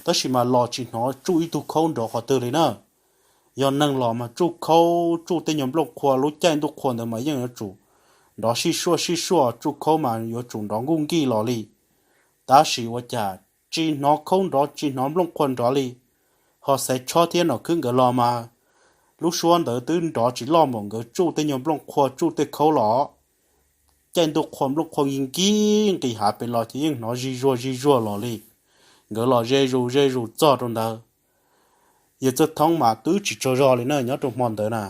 tab sis mas los tsis hnov tsuj ib tug khaub nrov qhov twg li na. Yog neeg los mas tsuj khaub tsuj tej nyuag nplooj qhuav, lub caij ntuj qhua ntawd mas yeej yuav tsum nrov sij suaj sij suaj, tsuj khaub mas yuav tsum nrov nkuj nkij los li. Tab sis ua cas tsis hnov khaub nrov tsis hnov nplooj qhuav nrov li. Ho Xaiv Tshob thiab Nom Khwb nkawd los mas lub suab ntawd twb nrov tsis loj npaum nkawd tsuj tej nyuag nplooj qhuav tsuj tej khaub los. Caij ntuj qhua nplooj qhuav nkig nkig nqis hav pem los ces yeej hnov zij zuag zij zuag los li. Nkawd los ze zus ze zus txog rau ntawd, yawg Txawj Thoob mas twb tsis tsaug zog li na, nyob rau hmo ntawd na,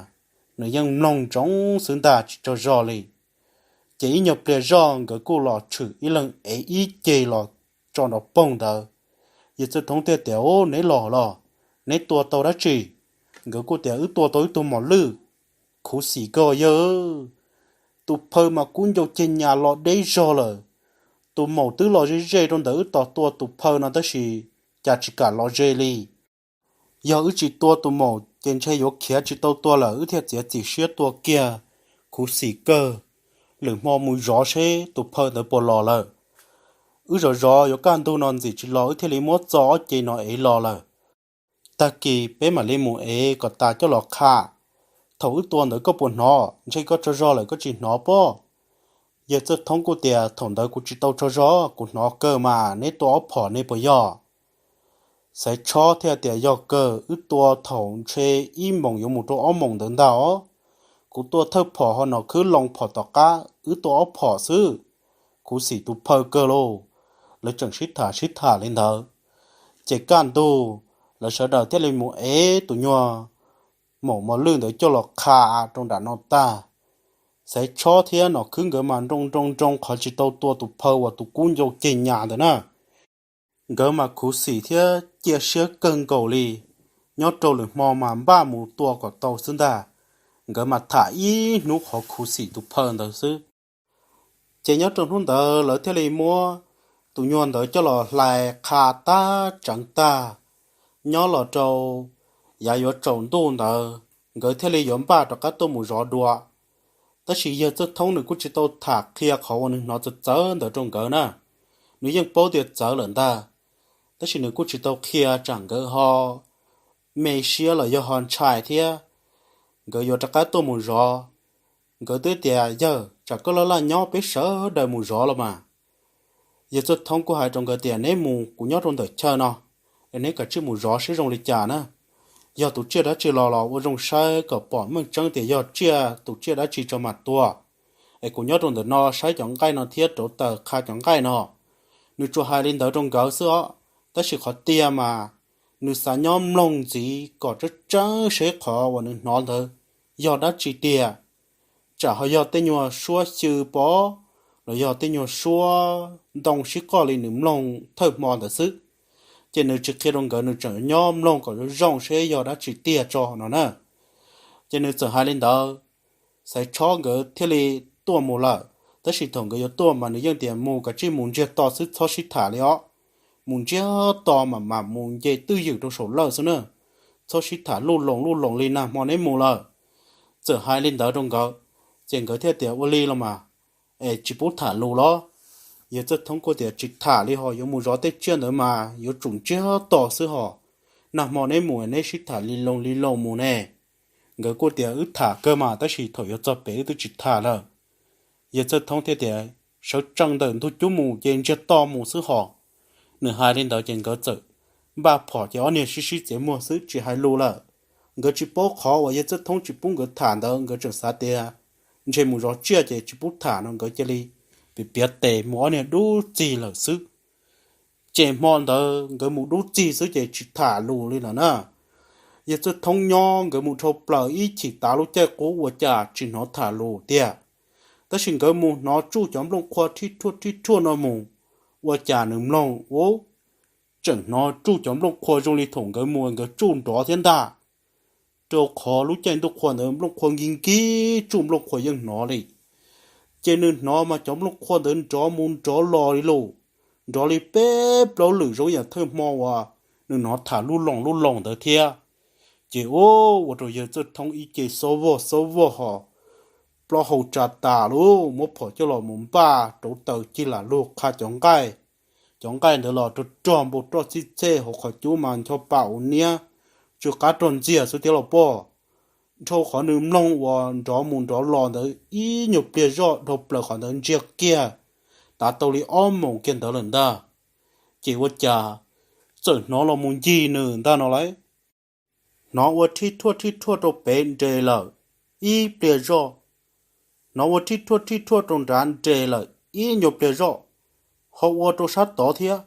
nws yeej mloog ntsoov xwb ntag tsis tsaug zog li. Ces ib nyuag pliag zoj nkawd kuj los tshwm ib leeg ev ib ceg los tso nrov poog ntawd. Yawg Txawj Thoob thiaj tias, Ub, neb los los, neb tua tau dab tsi? Nkawd kuj tias, Wb tua tau ib tug mos lwj, khuv xim kawg yawg. Tus phaw mas kub ncau ceg nyas los deb zog lawm. Tus maum twb los ze ze rau ntawm wb tos tua tus phaw no tab sis cas tsis kam los ze li. Yog wb tsis tua tus maum ces ntshe yuav khiav tsis tau tua lawm, wb thiaj txiav txim siab tua kiag, khuv xim kawg. Lwm hmo mus zov seb tus phaw ntawd puas los lawm. Wb zov zov yuav kaj ntug no ntxim tsis los wb thiaj li muab txo ob ce no ev los lawm. Tag kis peb mam li mus ev kom tas coj los qha. Thaum wb tua ntawd koj puas hnov? Ntshe koj tsaug zog lawm koj tsis hnov pob. Yawg Txawj Thoob kuj tias, Thaum ntawd kuv tsis tau tsaug zog, kuv hnov kawg mas, neb tua ob phom ne puas yog? Xaiv Tshob thiaj tias, Yog kawg, wb tua thaum ntshe ib moos yuav mus rau ob moos ntawd ntag os. Kuv tua thawj phom ho Nom Khwb loo phom tom qab, wb tua ob phom xwb. Khuv xim tus phaw kawg lauj. Lawv tseem sib tham sib tham li ntawd, ces kaj ntug lawv sawv daws thiaj li mus ev tus nyuag maum mos lwj ntawd coj los qha rau nram no tag. Xaiv Tshob thiab Nom Khwb nkawd mas nroo nroo nroo qhov tsis tau tua tus phaw uas tus kub ncau ceg nyas ntawd na. Nkawd mas khuv xim thiab cia siab kawg nkaus li. Nyob rau lwm hmo mas npaj mus tua kom tau xwb ntag. Nkawd mas tham ib hnub qhov khuv xim tus phaw ntawd xwb. Ces nyob rau hnub ntawd lawv thiaj li muab tus nyuag ntawd coj los hlais qha tag tseev tag, nyob los rau yav yuav tsaus ntuj ntawd nkawd thiaj li yuav npaj rov qab tuaj mus zov dua. Tab sis yawg Txawj Thoob nws kuj tsis tau tham qhia qhov uas nws hnov txawv txawv ntawd rau nkawd na. Nws yeej paub tias txawv lawm ntag, tab sis nws kuj tsis tau qhia tsam nkawd ho me siab los yog ho ntshai thiab. Nkawd yuav rov qab tuaj mus zov, nkawd twb tias, Yawg, tsam koj laj laj nyob, peb sawv daws mus zov los mas. Yawg Txawj Thoob kuj hais rau nkawd tias, Neb mus, kuv nyob rau ntawm chaw no, es neb kav tsij mus zov seb zoo li cas na. Yog tus tsiaj dab tsi los los ua zoo saib kom pom meej tseeb tias yog tsiaj, tus tsiaj dab tsi tso mas tua, es kuv nyob rau ntawm no saib cov nqaij no thiab rauv taws qha cov nqaij no. Nws tsuas hais li ntawd rau nkawd xwb os, tab sis qhov tiag mas nws xav nyob mloog ntxiv kom tseeb tseeb seb qhov uas nws hnov ntawd yog dab tsi tiag. Tsam ho yog tej nyuag suab xyw pov, los yog tej nyuag suab ntoo sib qoj li nws mloog thawj hmo ntawd xwb. Ces nws tsis qhia rau nkawd, nws tseem nyob mloog kom zoo zoo seb yog dab tsi tiag tso no na. Ces nws txawm hais li ntawd, Xaiv Tshob nkawd thiaj li tuaj mus lawm. Tab sis thaum nkawd yuav tuaj mas nws yeej tias, Mus, kav tsij mus ntsiag to xwb, txhob sib tham li os. Mus ntsiag to mam mam mus nce twj ywm rau saum lawj xwb na, txhob sib tham luj loos luj loos li, nag hmo neb mus lawm. Txawm hais li ntawd rau nkawd, ces nkawd thiaj tias, Ua li los mas, es tsis pub tham lus los? Yawg Txawj Thoob kuj tias, Tsis tham li hos, yuav mus zov tej tsiaj ntawd mas yuav tsum ntsiag to xwb hos. Nag hmo neb mus neb sib tham li loos li loos mus ne. Nkawd kuj tias, Wb tham kawg mas, tab sis thaum yuav txog pem wb twb tsis tham lawm. Yawg Txawj Thoob thiaj tias, Sawv tsees ntawm ntug cub mus ces ntsiag to mus xwb hos. Nws hais li ntawd ces nkawd txawm npaj phom ces ob niag sib sib txiav muag xwb tsis hais lus lawm. Nkawd tsis paub qhov uas Yawg Txawj Thoob tsis pub nkawd tham ntawd, nkawd tseem xav tias ntshe mus zov tsiaj ces tsis pub tham no, nkawd cia li piav piav tes mus ob niag dub txig lawm xwb. Ces hmo ntawd nkawd mus dub txig xwb ces tsis tham lus li lawm na. Yawg Txawj Thoob nyob nkawd mus dhau plaws ib chim tav lub caij qub ua cas tsis hnov tham lus tiag. Tab sis nkawd mus hnov tsuj cov nplooj qhuav thib thuaj thib thuaj no mus, ua cas nws mloog ua tseem hnov tsuj cov nplooj qhuav zoo li thaum nkawd mus nkawd tsuj nrov thiab ntag. Rau qhov lub caij ntuj qhua ntawd nplooj qhuav nkig nkig tsuj nplooj qhuav yeej hnov li. Ces nws hnov mas cov nplooj qhuav ntawd nrov mus nrov los li lauj, nrov li peb plaub lwm zoo yam thawj hmo uas nws hnov tham luj loos luj loos ntawd thiab. Ces ua rau Yawg Txawj Thoob ib ce xob vog xob vog hos plaub hau tsa tas lauj, muab phom coj los mus npaj rauv taws cig lam lug qha cov nqaij. Cov nqaij ntawd los rog rog npau roj txij txhej, hauv qhov cub mas ncho pa ua niab, tsw qab rog ntxiag xwb thiab los poj. Dhau qhov nws mloog uas nrov mus nrov los ntawd ib nyuag pliag zoj dhau plaws qhov ntawd ntsiag kiag, tav tau li ob moos kiag ntawd lawm ntag. Ces ua cas txawm hnov los mus ncig nws ntag no lauj. Hnov ua thib thuaj thib thuaj rau pem nres lawm ib pliag zoj, hnov ua thib thuaj thib thuaj rau nrad nres lawm ib nyuag pliag zoj, ho ua rau sab tod thiab,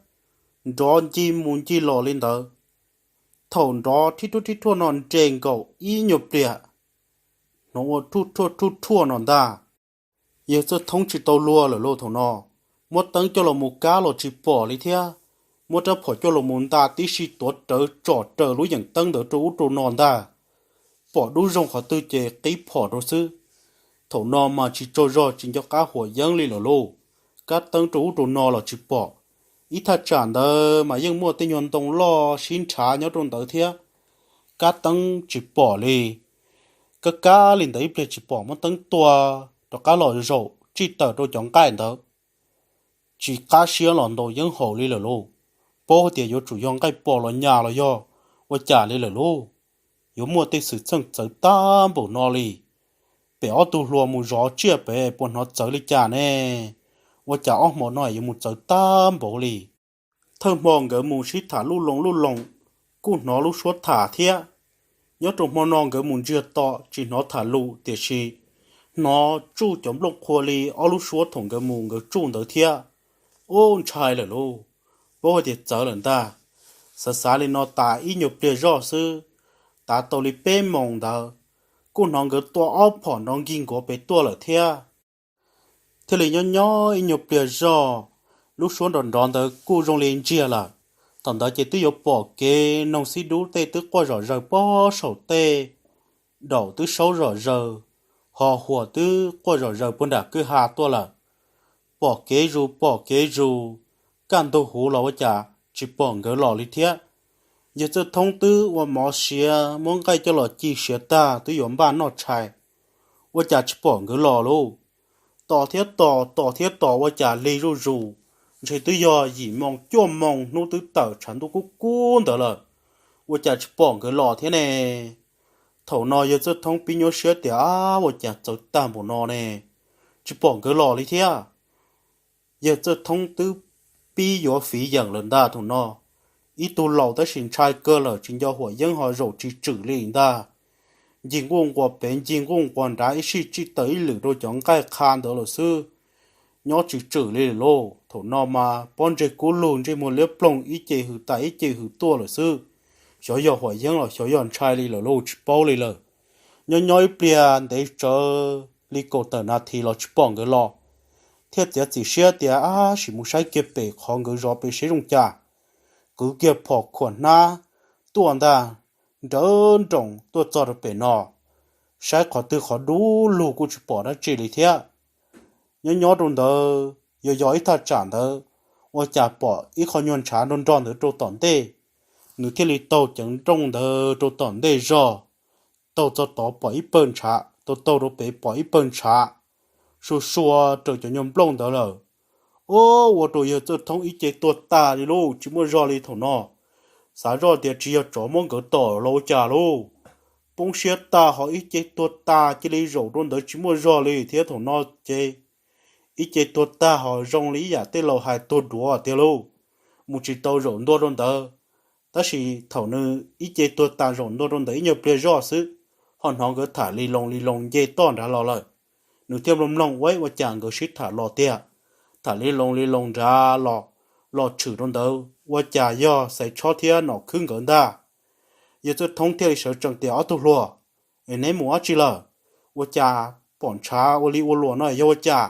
nrov ncig mus ncig los li ntawd. Thaum nrov thib thuaj thib thuaj no nres nkaus ib nyuag pliag, hnov ua thuj thuaj thuj thuaj no ntag. Yawg Txawj Thoob tsis tau luag lawm lauj thaum no, muab teeb coj los mus kab los tsis pom li thiab, muab rab phom coj los mus nta tib si tuav rawv tsom raws lub yeem teeb ntawd rau ub rau no ntag. Pom dub zoo qhov twg ces qib phom rau xwb. Thaum no mas tsis tsaug zog tsis nco qab huam yeeb li lawm lauj, kab teeb rau ub rau no los tsis pom. Ib thaj tsam ntawd mas yeej muaj tej nyuag ntoo loj sib nrhav nyob rau ntawd thiab, kab teeb tsis pom li. Kab kab li ntawd ib pliag tsis pom, muab teeb tua rov qab los zaum tsij tawm rau cov nqaij ntawd. Tsis qab siab los ntaus yeeb haus li lawm lauj. Paub hais tias yuav tsum yog nqaij pom los nyas los yog ua cas li lawm lauj. Yuav muaj tej xwm txheej txawv tag npaum no li. Pem ob tug hluas mus zov tsiaj pem puas hnov txawv li cas ne? Ua cas ob hmo no yuav mus txawv tag npaum li? Thawj hmo nkawd mus sib tham luj loos luj loos, kuj hnov lub suab tham thiab. Nyob rau hmo no nkawd mus ntsiag to tsis hnov tham lus tiam sis hnov tsuj cov nplooj qhuav li ob lub suab thaum nkawd mus nkawd tsuj ntawd thiab. Ub, ntshai lawm lauj, paub hais tias txawv lawm ntag. Xav xav li no tas ib nyuag pliag zoj xwb, tav tau li peb moos ntawd, kuj hnov nkawd tua ob phom nrov nkig nkuav pem tuaj lawm thiab. Thiaj li nyob nyob ib nyuag pliag zog, lub suab nrov nrov ntawd kuj zoo li ntsiag lawm. Thaum ntawd ces twb yuav pom kev noog xib dub tej twb quaj zom zaws pob saum tej, daum twb saub zom zaws, ho huam twb quaj zom zaws puag nram kwj ha tuaj lawm. Pom kev zus pom kev zus, kaj ntug huv los ua cas tsis pom nkawd los li thiab. Yawg Txawj Thoob twb ua mov siav muab nqaij coj los ci siav tag twb yuav npaj noj tshais, ua cas tsis pom nkawd los lauj. Tos thiab tos, tos thiab tos ua cas lig zuj zus, ntshe twb yog yim moo cuaj moo hnub twb tawm tshav ntuj kub kub ntawd lawm, ua cas tsis pom nkawd los thiab ne. Thaum no Yawg Txawj Thoob pib nyuaj siab tias, Ab, ua cas txawv tag npaum no ne, tsis pom nkawd los li thiab. Yawg Txawj Thoob twb pib yuav fiv yeem lawm ntag thaum no. Ib tug laus tab sis ntshai kawg lawm, tsis nco huam yeeb ho zaum tsis tswm li ntag. Ncig nquj nquas pem ncig nquj nquas nrad, ib sij tsij taws ib lwm rau cov nqaij qha ntawd lawm xwb, nyob tsis tswm li lauj. Thaum no mas pob ntseg kub lug, ntsej muag liab ploog, ib ce hws tas ib ce hws tuaj lawm xwb. Xyov yog huam yeeb los xyov yog ntshai li lawm lauj, tsis paub li lawm. Nyob nyob ib pliag ntev tsawv li kaum tawm nas this los tsis pom nkawd los, thiaj txiav txim siab tias, Ab, sim mus saib kiag pem qhov nkawd zov pem seb zoo cas. Kwv kiag phom khuam hnab tuaj ntag, nrawv nroos tuaj txog rau pem no, saib qhov twg qhov dub lug kuj tsis pom dab tsi li thiab. Nyob nyob rau ntawd yog yog ib thaj tsam ntawd, ua cas pom ib qho nyuag ntshav nrog nrog ntawd rau tom ntej. Nws thiaj li taug ceev nrooj ntawd rau tom ntej zog, taug txog tod pom ib pawg ntshav, taug taug rau pem pom ib pawg ntshav, sua sua raws cov nyuag nplooj ntawd lawm. Ua rau Yawg Txawj Thoob ib ce tuag tas li lauj, tsis muaj zog li thaum no. Xav zoj tias tsis yog tsov muab nkawd tom los ua cas lauj. Poob siab tag ho ib ce tuag tas cia li zaum rau ntawd tsis muaj zog li thiab thaum no ces ib ce tuag tag ho zoo li ib yam tej laus hais tuag duav tiag lauj. Mus tsis tau zaum ntua rau ntawd, tab sis thaum nws ib ce tuag tas zaum ntua rau ntawd ib nyuag pliag zoj xwb, ho hnov nkawd tham li loo li loo nce toj nrad los lawm. Nws thiaj mloog mloog ua ua cas nkawd sib tham los tiag, tham li loo li loo nrad los, los tshwm rau ntawd ua cas yog Xaiv Tshob thiab Nom Khwb nkawd ntag. Yawg Txawj Thoob thiaj li sawv tsees tias, Ob tug hluas, es neb mus dab tsi lawm? Ua cas pom ntshav ua li ua luam no yog ua cas?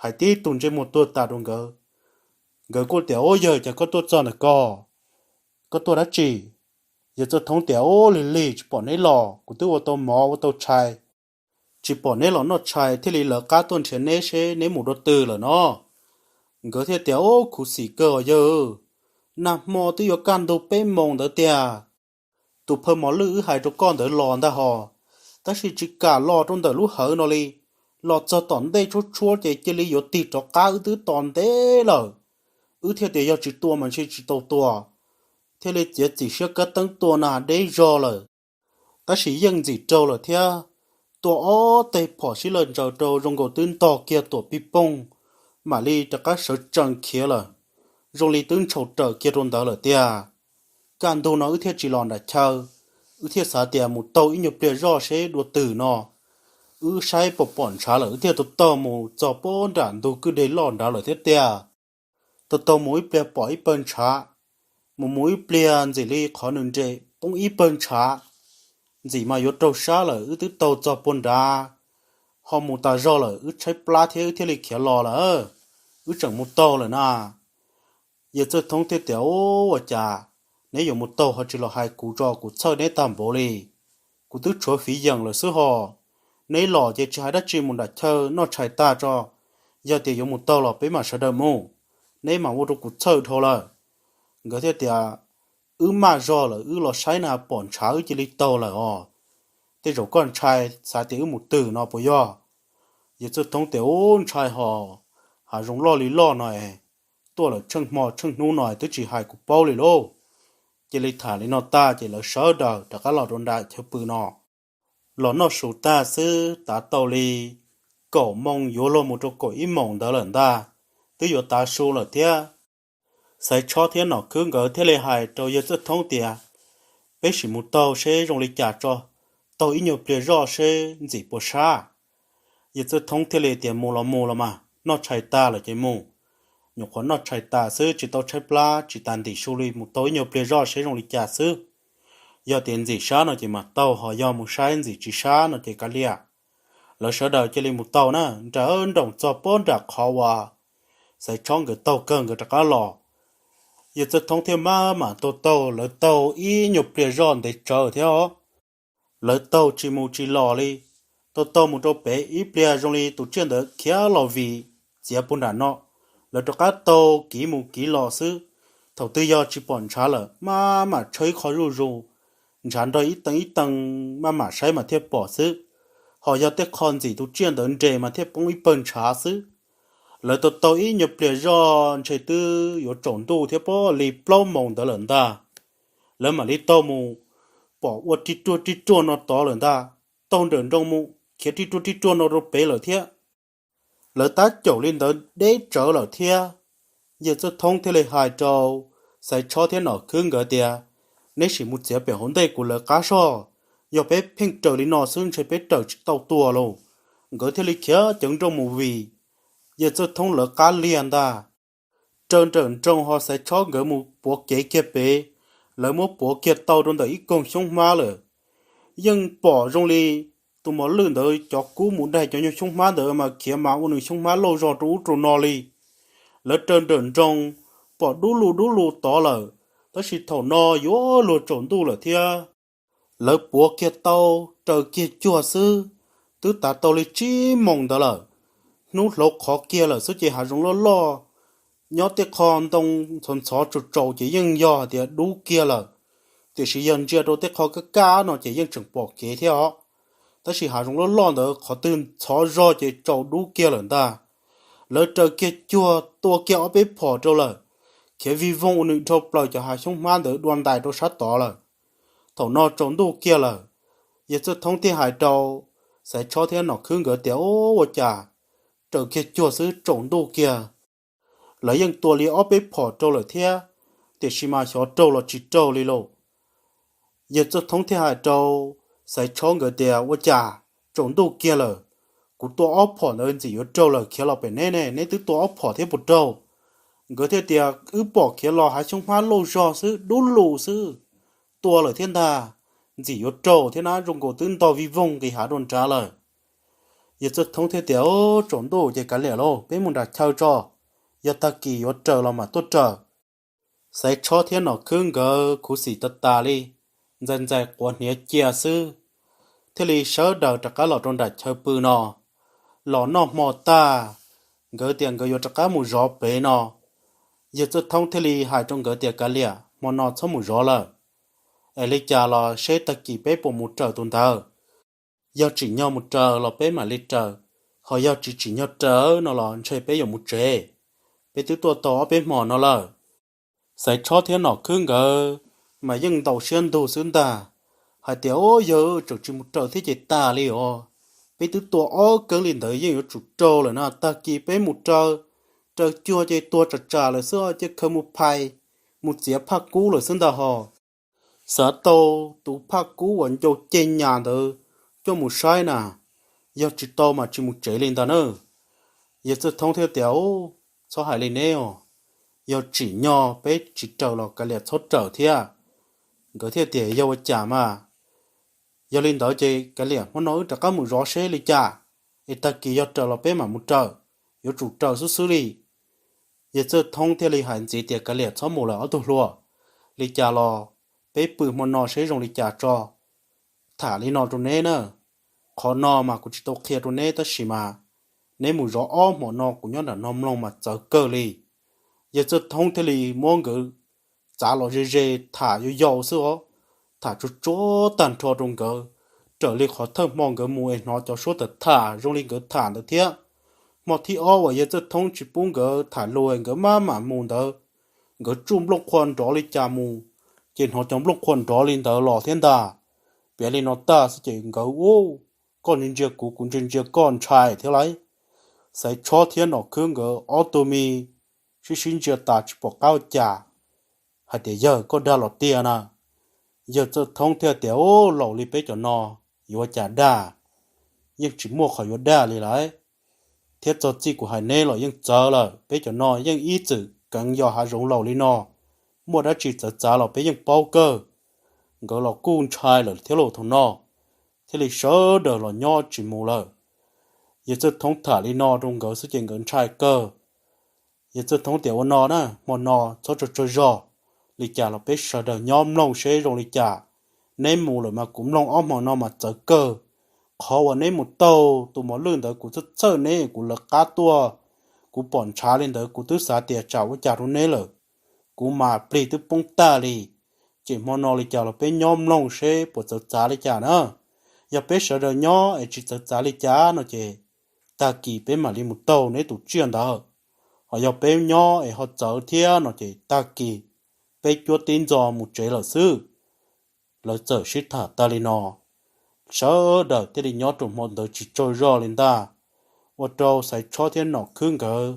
Hais tib tug ntsej muag tuag tas rau nkawd. Nkawd kuj tias, Ub yawg, cas koj tuaj txog ntawm ko, koj tuaj dab tsi? Yawg Txawj Thoob tias, Ub, lig lig tsis pom neb los, kuv twb ua tau mov ua tau tshais, tsis pom neb los noj tshais thiaj li lawv qab tuaj nrhiav neb seb neb mus rau twg lawm no. Nkawd thiaj tias, Ub, khuv xim kawg os yawg, nag hmo twb yuav kaj ntug peb moos ntawd tiag, tus phaw mos lwj wb hais rau koj ntawd los ntag hos, tab sis tsis kam los rau ntawm lub hawv no li, los txog tom ntej tshuab tshuab ces cia li yuav tig rov qab, wb twb tos ntev lawm. Wb thiaj tias yog tsis tua mas ntshe tsis tau tua, thiaj li txiav txim siab kab teeb tua na deb zog lawm. Tab sis yeej ntxim raug lawm thiab, tua ob teg phom sib lawj ntsaws rau zoo nkaus twb ntog kiag tuam pij pooj, mam li rov qab sawv tsees khiav lawm, zoo li twb ntshaus raws kiag rau ntawd lawm tiag. Kaj ntug no wb thiaj tsis los nram chaw, wb thiaj xav tias mus taug ib nyuag pliag zoj seb dua twg no, wb saib pom pom ntshav lawm wb thiaj tau taug mus txog pob nram ntug kwj deg loj nrad lawm thiab tiag. Tau taug mus ib pliag pom ib pawg ntshav, mus mus ib pliag ntxim li qhov nws nres poob ib pawg ntshav. Ntxim mas yuav raug sab lawm, wb twb taug txog puag nrad, ho mus tas zog lawm, wb tshaib plab thiab wb thiaj li khiav los lawm, wb tseem mus taug lawm na. Yawg Txawj Thoob thiaj tias, Ub, ua cas neb yuav mus taug ho tsis los hais kuv tso, kuv txhawj neb tag npaum li. Kuv twb tshuav fiv yeem lawm xwb hos. Neb los ces tsis hais dab tsi, mus nram chaw noj tshais tag tso, yog tias yuav mus taug los peb mam sawv daws mus, neb mam ua rau kuv txhawj dhau lawm. Nkawd thiaj tias, Wb maj zog lawm, wb los saib na pom ntshav wb cia li taug lawm os. Tej zaum koj ntshai xav tias wb mus twg no puas yog? Yawg Txawj Thoob tias, Ub, ntshai hos, hav zoov loj li loj no es, tuaj lawm tsheej hmo tsheej hnub no twb tsis hais kuv paub li lauj. Cia li tham li no tag ces lawv sawv daws rov qab los rau nram chaw pw no. Los noj su tag xwb tav tau li kaum moo yuav luag mus rau kaum ib moos ntawd lawm ntag, twb yuav tav su lawm thiab. Xaiv Tshob thiab Nom Khwb nkawd thiaj li hais rau Yawg Txawj Thoob tias, Peb sim mus taug seb zoo li cas tso, taug ib nyuag pliag zoj seb ntxim puas sab. Yawg Txawj Thoob thiaj li tias, Mus los mus los mas, noj tshais tas lawm ces mus. Nyuam qhuav noj tshais tas xwb tsis tau tshaib plab tsis tas ntim su li, mus taug ib nyuag pliag zoj seb zoo li cas xwb. Yog tias ntxim sab no ces mam taug, ho yog mus saib ntxim tsis sab no ces kav liam. Lawv sawv daws cia li mus taug na, nrawv nroos txog pob nram qhov uas Xaiv Tshob nkawd taug kawg nkawd rov qab los. Yawg Txawj Thoob thiaj maj mam taug taug, lawv taug ib nyuag pliag zoj ntev tsawv thiab os. Lawv taug tsis mus tsis los li, taug taug mus rau pem ib pliag zoo li tus tsiaj ntawd khiav los vim txiav puag nram no, Lawv rov qab taug kiv mus kiv los xwb, thaum twg yog tsis pom ntshav lawm maj mam tshawb ib qho zuj zus, ntshav nrog ib tee ib tee maj mam saib mas thiaj pom xwb. Ho yog tej qho ntxim tus tsiaj ntawd nres mas thiaj poob ib pawg ntshav xwb. Lawv tau taug ib nyuag pliag zoj ntshe twb yuav tsaus ntuj thiab, pom li plaub moos ntawd lawm ntag. Lawv mam li taug mus, pom ua ri ruaj ri ruaj no tod lawm ntag. Taug nrawm nroos mus khiav ri ruaj ri ruaj no rau pem lawm thiab. Lawv tab caum li ntawd deb tsawv lawm thiab. Yawg Txawj Thoob thiaj li hais rau Xaiv Tshob thiab Nom Khwb nkawd tias, neb sim mus txiav pem hauv ntej kuv lawv qab soj, yog peb pheej raws li no xwb ntshe peb raws tsis tau tua lauj. Nkawd thiaj li khiav ceev nrooj mus vim Yawg Txawj Thoob lawv qab liag ntag. Raws nrawm nroos ho Xaiv Tshob nkawd mus puav kev kiag pem, lawv muab puav kiag tau rau ntawm ib koog xyoob hmab lawm. Yeej pom zoo li tus mos lwj ntawd cov kub mus daig cov nyuag xyoob hmab ntawd mas khiav mas ua nws xyoob hmab lauj zog rau ub rau no li. Lawv raws nrawm nroos, pom dub lug dub lug tod lawm, tab sis thaum no yuav luag tsaus ntuj lawm thiab. Lawv puav kiag tau, raws kiag cuag xwb, twb tav tau li tsib moos ntawd lawm. Hnub hlauv qhov kiag lawm xwb ces hav zoov loj loj, nyob tej qho ntoo ntxhov ntxhov tsaus tsaus ces yeej yog hais tias dub kiag lawm. Tiam sis yog ntsia rau tej qho kaj kaj no ces yeej tseem pom kev thiab os. Tab sis hav zoov loj loj ntawd qhov twg ntxhov zog ces tsaus dub kiag lawm ntag. Lawv raws kiag cuag tua kiag ob peb phom rau lawm, khiav vij voog ua nws dhau plaws cov hav xyoob hmab ntawd dua ntais rau sab tod lawm. Thaum no tsaus ntuj kiag lawm, Yawg Txawj Thoob thiaj hais rau Xaiv Tshob thiab Nom Khwb nkawd tias, ua cas raws kiag cuag xwb tsaus ntuj kiag. Lawv yeej tua li ob peb phom rau lawm thiab, tiam sis mas xyov raug los tsis raug li lauj. Yawg Txawj Thoob thiaj hais rau Xaiv Tshob nkawd tias, ua cas tsaus ntuj kiag lawm, kuv tua ob phom ntawd ntxim yuav raug lawm, khiav los pem neb ne, neb twb tua ob phom thiab puas raug? Nkawd thiaj tias, wb pom khiav los hav xyoob hmab lauj zog xwb, dub lug xwb, tua lawm thiab ntag, ntxim yuav raug thiab na, zoo nkaus twb ntog vij voog nqis hav rau nrad lawm. Yawg Txawj Thoob thiaj tias, tsaus ntuj ces kav liam lauj, peb mus nram chaw tso, yog tag kis yuav raws los mam tuaj raws. Xaiv Tshob thiab Nom Khwb nkawd khuv xim tas tas li, ntxais ntxais quav hniav cia xwb, thiaj li sawv daws rov qab los rau nram chaw pw no. Los noj hmo tag, nkawd tias nkawd yuav rov qab mus zov pem no. Yawg Txawj Thoob thiaj li hais rau nkawd tias, kav liam, hmo no txhob mus zov lawm, es li cas los seb tag kis peb puas mus raws tus ntawd. Yog tsim nyog mus raws los peb mam li raws, ho yog tsis tsim nyog raws no los ntshe peb yuav mus tsev. Peb twb tuaj tau ob peb hmo no lawm. Xaiv Tshob thiab Nom Khwb nkawd mas yeej ntaus siab ntug xwb ntag, hais tias, o, yawg, tseem tsis mus raws thiab ces tas li os. Peb twb tua ob keeb li ntawd yeej yuav tsum raug lawm na, tag kis peb mus raws, raws cuag ces tuag tsam tsam lawm xwb, ces khaws mus phais, mus txiav phaj kub lawm xwb ntag hos. Xav tau tus phaj kub uas ncau ceg nyas ntawd coj mus saib na, yog tsis tau mas tsis mus tsev li ntag na. Yawg Txawj Thoob thiaj tias, txhob hais li neb os, yog tsim nyog peb tsis raws los kav liam txhob raws thiab. Nkawd thiaj tias, yog ua cas mas, yog li ntawd ces kav liam hmo no wb rov qab mus zov seb li cas, es tag kis yog raws los peb mam mus raws, yuav tsum raws xwb xwb li. Yawg Txawj Thoob thiaj li hais ntxiv tias, kav liam txhob mus lawm ob tug hluas, li cas los peb pw hmo no seb zoo li cas tso. Tham li no rau neb na, qhov no mas kuv tsis tau qhia rau neb tab sis mas neb mus zov ob hmo no kuv nyob nram no mloog mas txawv kawg li. Yawg Txawj Thoob thiaj li muab nkawd txav los ze ze tham yau yau xwb os, tham tsuag tsuag tag nrho rau nkawd, raws li qhov thawj hmo nkawd mus es hnov cov suab tham tham zoo li nkawd tham ntawd thiab. Hmo thib ob uas Yawg Txawj Thoob tsis pub nkawd tham lus nkawd maj mam mus ntawd, nkawd tsuj nplooj qhuav nrov li cas mus, ces hnov cov nplooj qhuav nrov li ntawd los thiab ntag. Piav li no tag xwb ces nkawd, u, koj ntsia ntsia kuv, kuv ntsia ntsia koj ntshai thiab lauj. Xaiv Tshob thiab Nom Khwb nkawd ob tug me sib sib ntsia tas tsis pom qab ua cas, hais tias, yawg, koj dag los tiag na? Yawg Txawj Thoob thiaj tias, u, laus li peb cov no yuav ua cas dag, yeej tsis muaj qhov yuav dag li lawm. Thiab txog txij kuv hais neb los yeej txawv lawm, peb cov no yeej ib txwm keev yos hav zoov laus li no, muaj dab tsi txawv txav los peb yeej paub kawg. Nkawd los kuj ntshai lawm thiab lauj thaum no, thiaj li sawv daws los nyob tsis mus lawm. Yawg Txawj Thoob tham li no rau nkawd xwb ces nkawd ntshai kawg. Yawg Txawj Thoob tias, ua no na, hmo no txhob tsaug tsaug zog, li cas los peb sawv daws nyob mloog seb zoo li cas. Neb mus lawm mas kuv mloog ob hmo no mas txawv kawg. Qhov uas neb mus taug tus mos lwj ntawd kuv txhawj txhawj neb, kuv lawv qab tuaj, Kuv pom ntshav li ntawd kuv twb xav tias tsam ua cas rau neb lawm, kuv mas plig twb poob tag li. Ces hmo no li cas los peb nyob mloog seb puas txawv txav li cas na. Yog peb sawv daws nyob es tsis txawv txav li cas no ces tag kis peb mam li mus taug neb tus tsiaj ntawd. Ho yog peb nyob es ho txawv thiab no ces tag kis peb cuab tib ntxo mus tsev lawm xwb. Lawv txawm sib tham tag li no, sawv daws thiaj li nyob rau hmo ntawd tsis tsaug zog li ntag. Ua rau Xaiv Tshob thiab Nom Khwb nkawd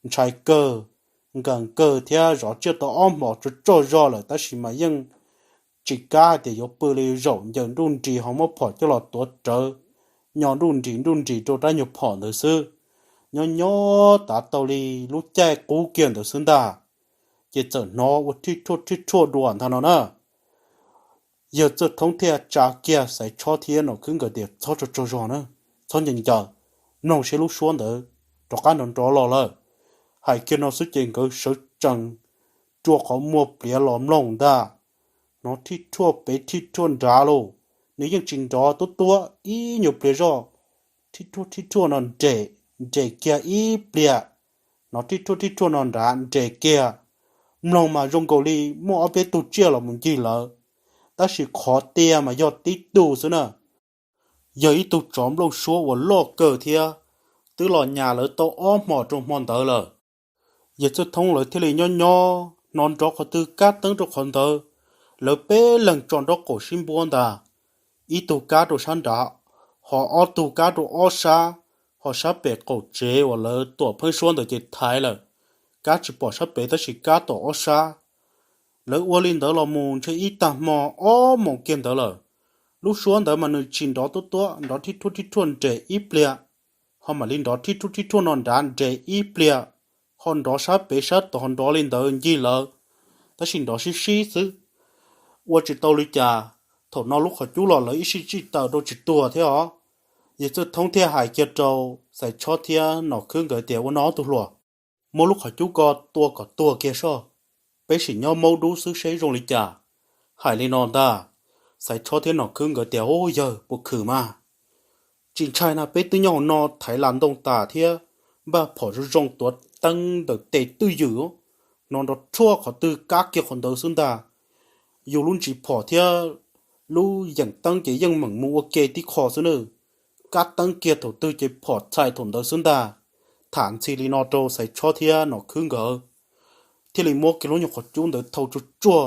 ntshai kawg, nkees kawg thiab zov tsiaj tau ob hmos tsaug tsaug zog lawm tab sis mas yeej tsis kam hais tias yuav pw li, zaum ncaws nruj nris ho muab phom coj los tuav rawv, nyo nruj nris nruj nris rau rab nyuag phom ntawd xwb. Nyob nyob tav tau li lub caij qub kiag ntawd xwb ntag, ces txawm hnov ua thij thuaj thij thuaj dua ntag no na. Yawg Txawj Thoob thiaj tsa kiag Xaiv Tshob thiab Nom Khwb nkawd tias, Txhob tsaug tsaug zog na, txhob ncaws ncaws, mloog seb lub suab ntawd rov qab nrov nrov los lawm. Hais kiag no xwb ces nkawd sawv tsees rua qhov muag pliav los mloog ntag. Hnov thij thuaj pem thij thuaj nrad lauj, nws yeej tsis nrov tuab tuab ib nyuag pliag zoj. Thij thuaj thij thuaj no nres, nres kiag ib pliag, hnov thij thuaj thij thuaj no nrad nres kiag. Mloog mas zoo nkaus li muaj ob peb tug tsiaj los mus ncig lawv, tab sis qhov tiag mas yog tib tug xwb na. Yog ib tug tsov nplooj suab uas loj kawg thiab, twb los nyas lawv tau ob hmos rau hmo ntawd lawm. Yawg Txawj Thoob lawv thiaj li nyob nyob hnov nrov qhov twg kab teeb rau qhov ntawd, lawv peb leeg tso nraub qaum sib npuab ntag. Ib tug kab rau sab nrad, ho ob tug kab rau ob sab, ho sab pem qaum tsev uas lawv tuam pheeb suab ntawd ces thaiv lawm, kab tsis pom sab pem tab sis kab tom ob sab. Lawv ua li ntawd los mus ntshe ib tag hmo ob moos kiag ntawd lawm. Lub suab ntawd mas nws tsis nrov tuab tuab, nrov thij thuaj thij thuaj nres ib pliag, ho mam li nrov thij thuaj thij thuaj no nrad nres ib pliag, ho nrov sab pem sab tod nrov li ntawd ncig lawv, tab sis nrov sib sib xwb. Ua tsis tau li cas, thaum no lub qhov cub los lawv ib sij tsij taws rau tsis tuag thiab os. Yawg Txawj Thoob thiaj hais kiag rau Xaiv Tshob thiab Nom Khwb nkawd tias, Ua no ob tug hluas, muab lub qhov cub ko tua kom tuag kiag soj, peb sim nyob maub dub xwb seb zoo li cas. Hais li no ntag, Xaiv Tshob thiab Nom Khwb nkawd tias, Ub yawg, puas khwm mas? Tsis ntshai na, peb twb nyob hauv no thaiv las ntoo tas thiab npaj phom zoo zoo tuav teeb ntawm tes twj ywm, no nrov rhuaj qhov twg kab kiag qhov ntawd xwb ntag. Yus lub ntsis phom thiab lub yeem teeb ces yeej meem mus ua ke tib qho xwb na. Kab teeb kiag thaum twg ces phom txhais thaum ntawd xwb ntag. Tham ntxhi li no rau Xaiv Tshob thiab Nom Khwb nkawd, thiaj li muab kiag lub nyuag qhov cub ntawd thau tsuag tsuag,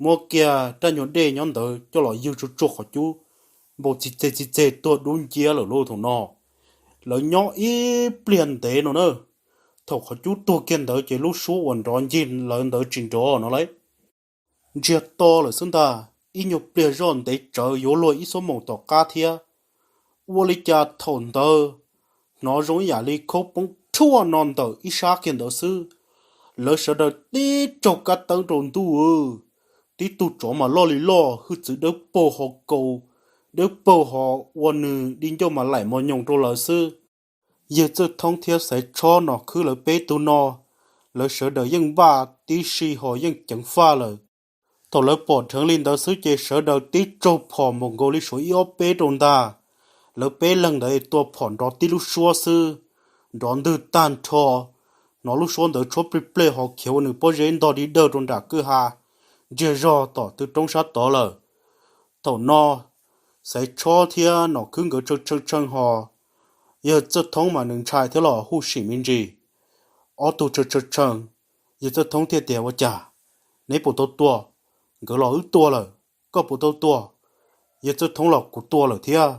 muab kiag raj nyuag dej nyob ntawd coj los ywg tsuag tsuag qhov cub, npau txi txeg txi txeg tuag dub nciab lawm lauj. Thaum no lawv nyob ib pliag ntev no na, thaum qhov cub tuag kiag ntawd ces lub suab uas nrov ncig lawv ntawd tsis nrov no lawm, ntsiag to lawm xwb ntag. Ib nyuag pliag zoj ntev tsawv yuav luag ib xuab moos tom qab thiab. Ua li cas thaum ntawd hnov zoo ib yam li khaub poob rhuaj no ntawm ib sab kiag ntawd xwb. Lawv sawv daws tib tsaug kab teeb rau ntuj, tib tug tsov mas loj li loj, hwj txwv dawb paug ho kaus, dawb paug ho ua nws di ncauj mas laim mos nyoos rau lawv xwb. Yawg Txawj Thoob thiab Xaiv Tshob Nom Khwb lawv peb tug no, lawv sawv daws yeej npaj tib si ho yeej ceev faj lawm. Thaum lawv pom dheev li ntawd xwb ces sawv daws tib tsaug phom npaum nkaus li suav ib ob peb rau ntag. Lawv peb leeg ntawd tua phom nrov tib lub suab xwb, nrov ntwg tag nrho. Hnov lub suab ntawd tshuab plig plej ho khiav ua nws pob zeb ntog dig dawg rau nram kwj ha, ntsiag zog tom tw roob sab tod lawm. Thaum no Xaiv Tshob thiab Nom Khwb nkawd tshee tshee tshee ho, Yawg Txawj Thoob mas nws ntshai thiab los huj sim me ntsis. Ob tug tshee tshee tshee, Yawg Txawj Thoob thiaj tias, Ua cas, neb puas tau tua? Nkawd los wb tua lawm. Koj puas tau tua? Yawg Txawj Thoob los, Kuv tua lawm thiab.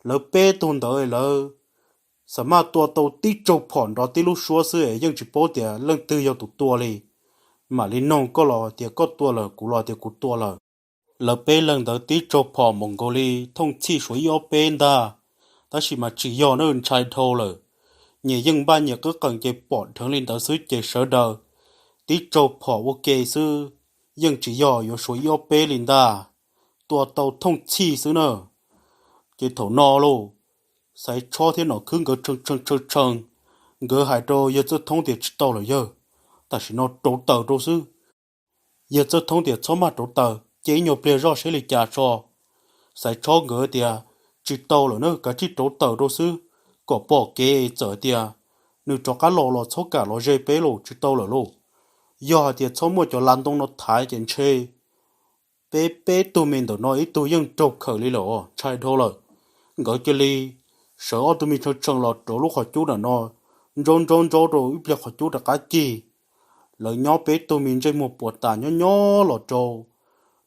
Lawv peb tug ntawd lawv xam maj tua tau tib tsaug phom nrov tib lub suab xwb es yeej tsis paub tias leej twg yog tus tua li. Mam li noog koj los tias koj tua lawm, kuv los tias kuv tua lawm. Lawv peb leeg ntawd tib tsaug phom npaum nkaus li thooj txhij suav ib ob peb ntag, tab sis mas tsis yog na, ntshai dhau lawm. Nyias yeej npaj nyias qeeb qees ces pom dheev li ntawd xwb ces sawv daws tib tsaug phom ua ke xwb, yeej tsis yog yuav suav ib ob peb li ntag, tua tau thooj txhij xwb na. Ces thaum no lauj, Xaiv Tshob thiab Nom Khwb nkawd tshee tshee tshee tshee, nkawd hais rau Yawg Txawj Thoob tias, Tsis tau lawm yawg, tam sim no rauv taws rau xwb. Yawg Txawj Thoob tias, Txhob maj rauv taws, cia ib nyuag pliag zoj seb li cas tso. Xaiv Tshob nkawd tias, Tsis tau lawm na, kav tsij rauv taws rau xwb, kom pom kev, txawm tias nws rov qab los los txhob kam los ze peb lauj, tsis tau lawm lauj. Yog hais tias txhob muaj cov lav ntoo no thaiv ces ntshe peb peb tug me ntawm no ib tug yeej raug khawm li lawm, ntshai dhau lawm. Nkawd cia li sawv ob tug me tshee tshee los rau lub qhov cub ntawm no, ntsaub ntsaub ntsaub rau ib pliag qhov cub rov qab cig. Lawv nyob peb tug me ntsej muag puas tas nyob nyob los rau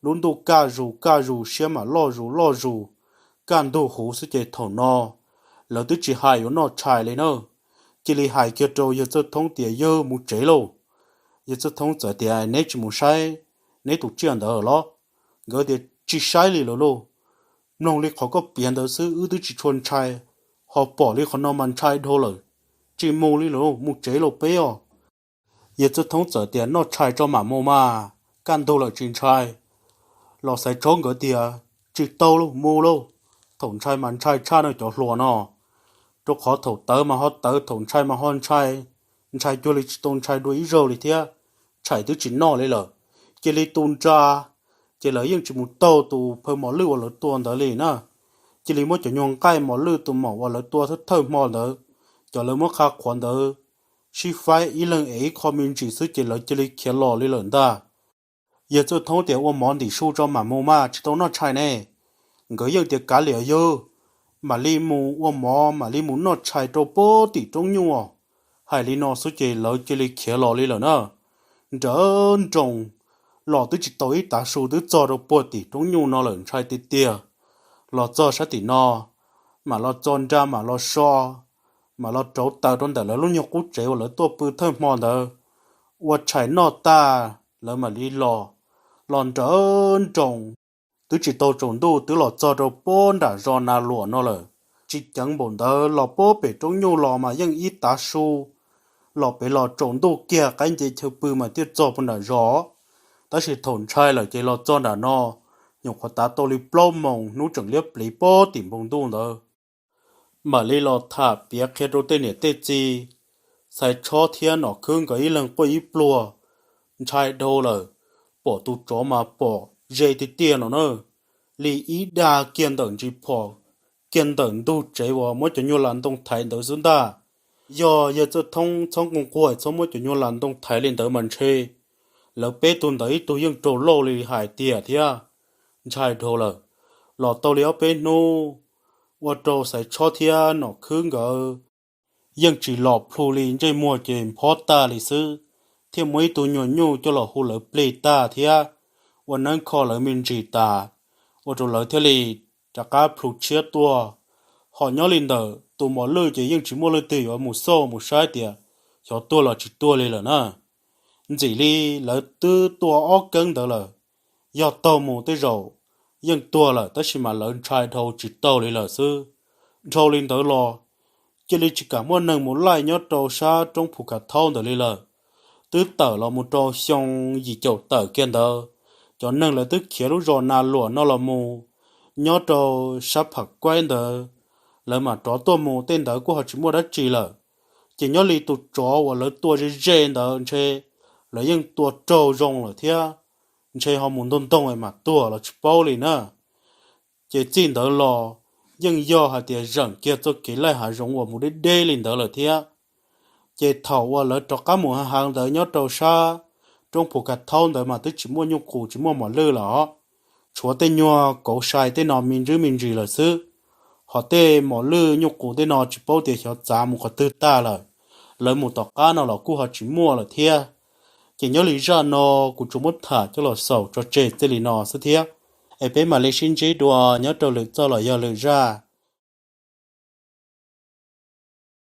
lub ntuj kaj zus kaj zus, siab mam loj zus loj zus, kaj ntug huv xwb ces thaum no lawv twb tsis hais yuav noj tshais li na. Cia li hais kiag rau yawg Txawj Thoob tias, Yawg, mus tsev lauj. Yawg Txawj Thoob txawm tias, Neb tsis mus saib neb tus tsiaj ntawd los? Nkawd tias, Tsis saib li lawm lauj, mloog li qhov koj piav ntawd xwb wb twb tsis tshua ntshai, ho pom li qhov no mas ntshai dhau lawm. Tsis mus li lawm, mus tsev lauj peb os. Yawg Txawj Thoob txawm tias, Noj tshais tso mam mus mas, kaj ntug lawm tsis ntshai. Los Xaiv Tshob nkawd tias, Tsis tau lauj, mus lauj, thaum ntshai mas ntshai tshaj no cov hluas no, rau qhov thaum tawv mas ho tawv, thaum ntshai mas ho ntshai, ntshai cuag li tsis tau ntshai dua ib zaug li thiab. Tshais twb tsis noj li lawm, cia li tu nra. Ces lawv yeej tsis mus taug tus phaw mos lwj uas lawv tua ntawd li na. Cia li muab cov nyuag nqaij mos lwj tus maum uas lawv tua thawj thawj hmo ntawd, cov lawv muab qha qhuav ntawd, sib faib ib leeg ev ib qho me ntsis xwb ces lawv cia li khiav los li lawm ntag. Yawg Txawj Thoob tias, Ua mov ntim su tso mam mus mas, tsis tau noj tshais ne. Nkawd yeej tias, Kav liam yawg, mam li mus ua mov mam li mus noj tshais rau puag tim roob nyuj. Hais li no xwb ces lawv cia li khiav los li lawm na. Nrawv nroos los twb tsis tau ib tav su twb txog rau puag tim roob nyuj no lawm, ntshai tiag tiag. Los txog sab tim no, mam los txo nra mam los so, mam los rauv taws rau ntawm lawv lub nyuag qub tsev uas lawv tuaj pw thawj hmo ntawd, ua tshais noj tag lawv mam li los. Los nrawv nroos, twb tsis tau tsaus ntuj twb los txog rau puag nram zos Nas Luam no lawm. Tsis ceev npaum ntawd los puag pem roob nyuj los mas yeej ib tav su, los pem los tsaus ntuj kiag qaib nce chaw pw mas thiaj txog puag nram zos. Tab sis thaum ntshai lawm ces los txog nram no nyuam qhuav tav tau li plaub moos hnub tseem liab pliv puag tim npoo ntuj ntawd. Mam li los tham piav qhia rau tej niam tej txiv, Xaiv Tshob thiab Nom Khwb nkawd ib leeg quaj ib pluag, ntshai dhau lawm, pom tus tsov mas pom ze tiag tiag no na, li ib dag kiag ntawm ntsis phom, kiag ntawm ntug tsev uas muab cov nyuag las ntoo thaiv ntawd xwb ntag. Yog yawg Txawj Thoob txhob nquag nquag txhob muab cov nyuag las ntoo thaiv li ntawd mas ntshe lawv peb tug ntawd ib tug yeej raug lauj li hais tiag thiab. Ntshai dhau lawm. Los tau li ob peb hnub, ua rau Xaiv Tshob thiab Nom Khwb nkawd yeej tsis los plhu li, ntsej muag ces nphob tag li xwb, thiaj muab ib tug nyuag nyuj coj los hu lawv plig tag thiab ua neeb kho lawv me ntsis tas, ua rau lawv thiaj li rov qab plhu tshiab tuaj. Ho nyob li ntawm tus mos lwj ces yeej tsis muaj leej twg yuav mus xauj mus saib tias xyov tuag los tsis tuag li lawm na. Ntxim li lawv twb tua ob keeb ntawd lawm, yog taug mus tej zaum yeej tuag lawm, tab sis mas lawv ntshai dhau tsis taug li lawm xwb. Dhau li ntawd los cia li tsis kam muaj neeg mus laij nyob rau sab roob Phu Khav Thaub ntawd li lawm. Twb tawm los mus rau xyoo yim caum tawm kiag ntawd, cov neeg lawv twb khiav lub zos Nas Luam no los mus nyob rau sab Pham Kuaib ntawd, lawv mam rov tuaj mus, tej ntawd kuj ho tsis muaj dab tsi lawm. Ces nyob li tus tsov uas lawv tua ze ze ntawd ntshe lawv yeej tua raug zoo lawm thiab, ntshe ho mus ntog ntog mam tuag los tsis paub li na. Ces txij ntawd los yeej yog hais tias zeem kiag txoj kev laij hav zoov uas mus deb deb li ntawd lawm thiab. Ces thaum uas lawv rov qab mus heev heev ntawd nyob rau sab roob Phu Khav Thaub ntawd mas twb tsis muaj nyuj qus tsis muaj mos lwj lawm os, tshuav tej nyuag kauv sai tej no me ntsis me ntsis lawm xwb. Ho tej mos lwj nyuj qus tej no tsis paub tias xyov txav mus qhov twg tag lawm, lawv mus tom qab no los kuj ho tsis muaj lawm thiab. Ces nyob li zaj no kuv tsuas muab tham coj los xaus tso tseg txij li no xwb thiab, es peb mam li sib ntsib dua nyob rau lwm txoj los yog lwm zaj.